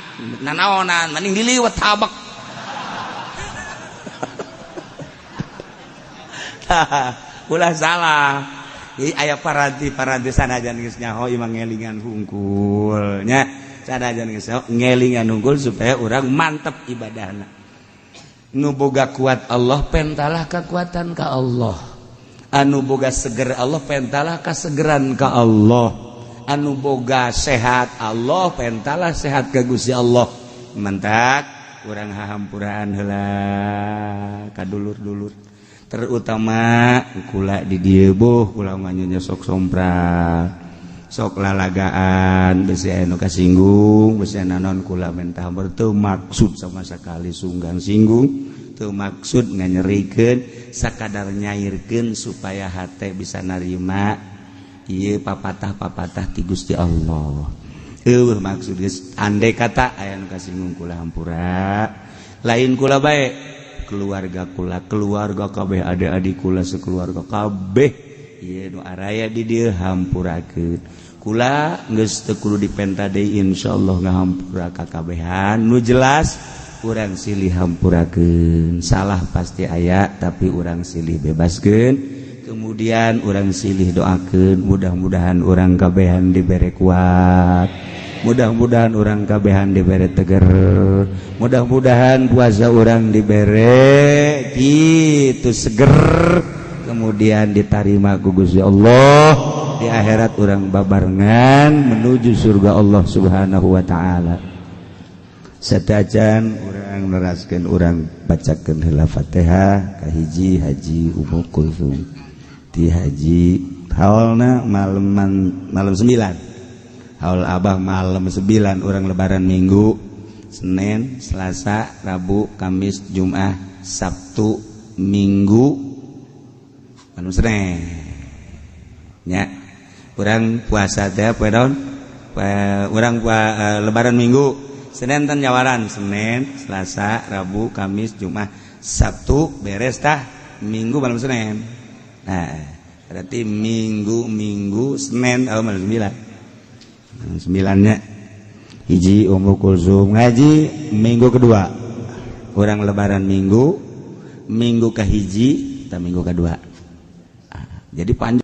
nanaonan mending diliwet tabak. Ulah salah. Jadi aya paranti-paranti sanajan geus nyaho imah ngelingan hungkul nya. Sanajan geus nyaho ngelingan hungkul supaya urang mantep ibadahna. Nu boga kuat Allah pentalah kekuatan ka Allah. Anu boga seger Allah pentalah kasegeran ka Allah. Anu boga sehat Allah pentalah sehat ka Gusti Allah. Mantak urang hahampuraan heula ka dulur-dulur. Terutama kula di dieu boh kula mah nya sok sompral sok lalagaan besi aya nu kasinggung besi naon kula mentah teu maksud sama sekali sunggang singgung teu maksud nganyerikeun sakadar nyairkeun supaya hate bisa narima ieu papatah-papatah ti Gusti Allah. Eueuh maksud geus andai kata aya nu kasinggung kula hampura lain kula bae keluarga kula, keluarga kabeh adik-adik kula sekeluarga kabeh ieu nu araya di dieu hampurakeun. Kula geus teu kudu dipenta deui insyaallah ngahampura ka kabehan. Nu jelas urang silih hampurakeun. Salah pasti aya tapi urang silih bebaskeun. Kemudian urang silih doakeun mudah-mudahan urang kabehan dibere kuat. Mudah-mudahan urang kabehan dibere teger. Mudah-mudahan puasa urang dibere gitu seger. Kemudian diterima ku Gusti Allah. Di akhirat urang babarengan menuju surga Allah Subhanahu wa taala. Satajan urang neraskeun urang bacakeun heula Fatihah kahiji Haji Ummu Kulsum. Cuti haji haulna malam malam 9, haul Abah malam 9. Urang Lebaran Minggu, Senin, Selasa, Rabu, Kamis, Jumat, Sabtu, Minggu, malam Senin nya. Urang puasa teh poe naon? Urang Lebaran Minggu, Senin tan nyawaran. Senin, Selasa, Rabu, Kamis, Jumat, Sabtu, beres tah Minggu malam Senin. Nah, berarti Minggu, Minggu, Senin, oh, malam 9, malam 9-nya. Hiji, Ummu Kulsum ngaji minggu kedua. Urang Lebaran Minggu, minggu ke hiji atau minggu kedua. Ah, jadi panjang.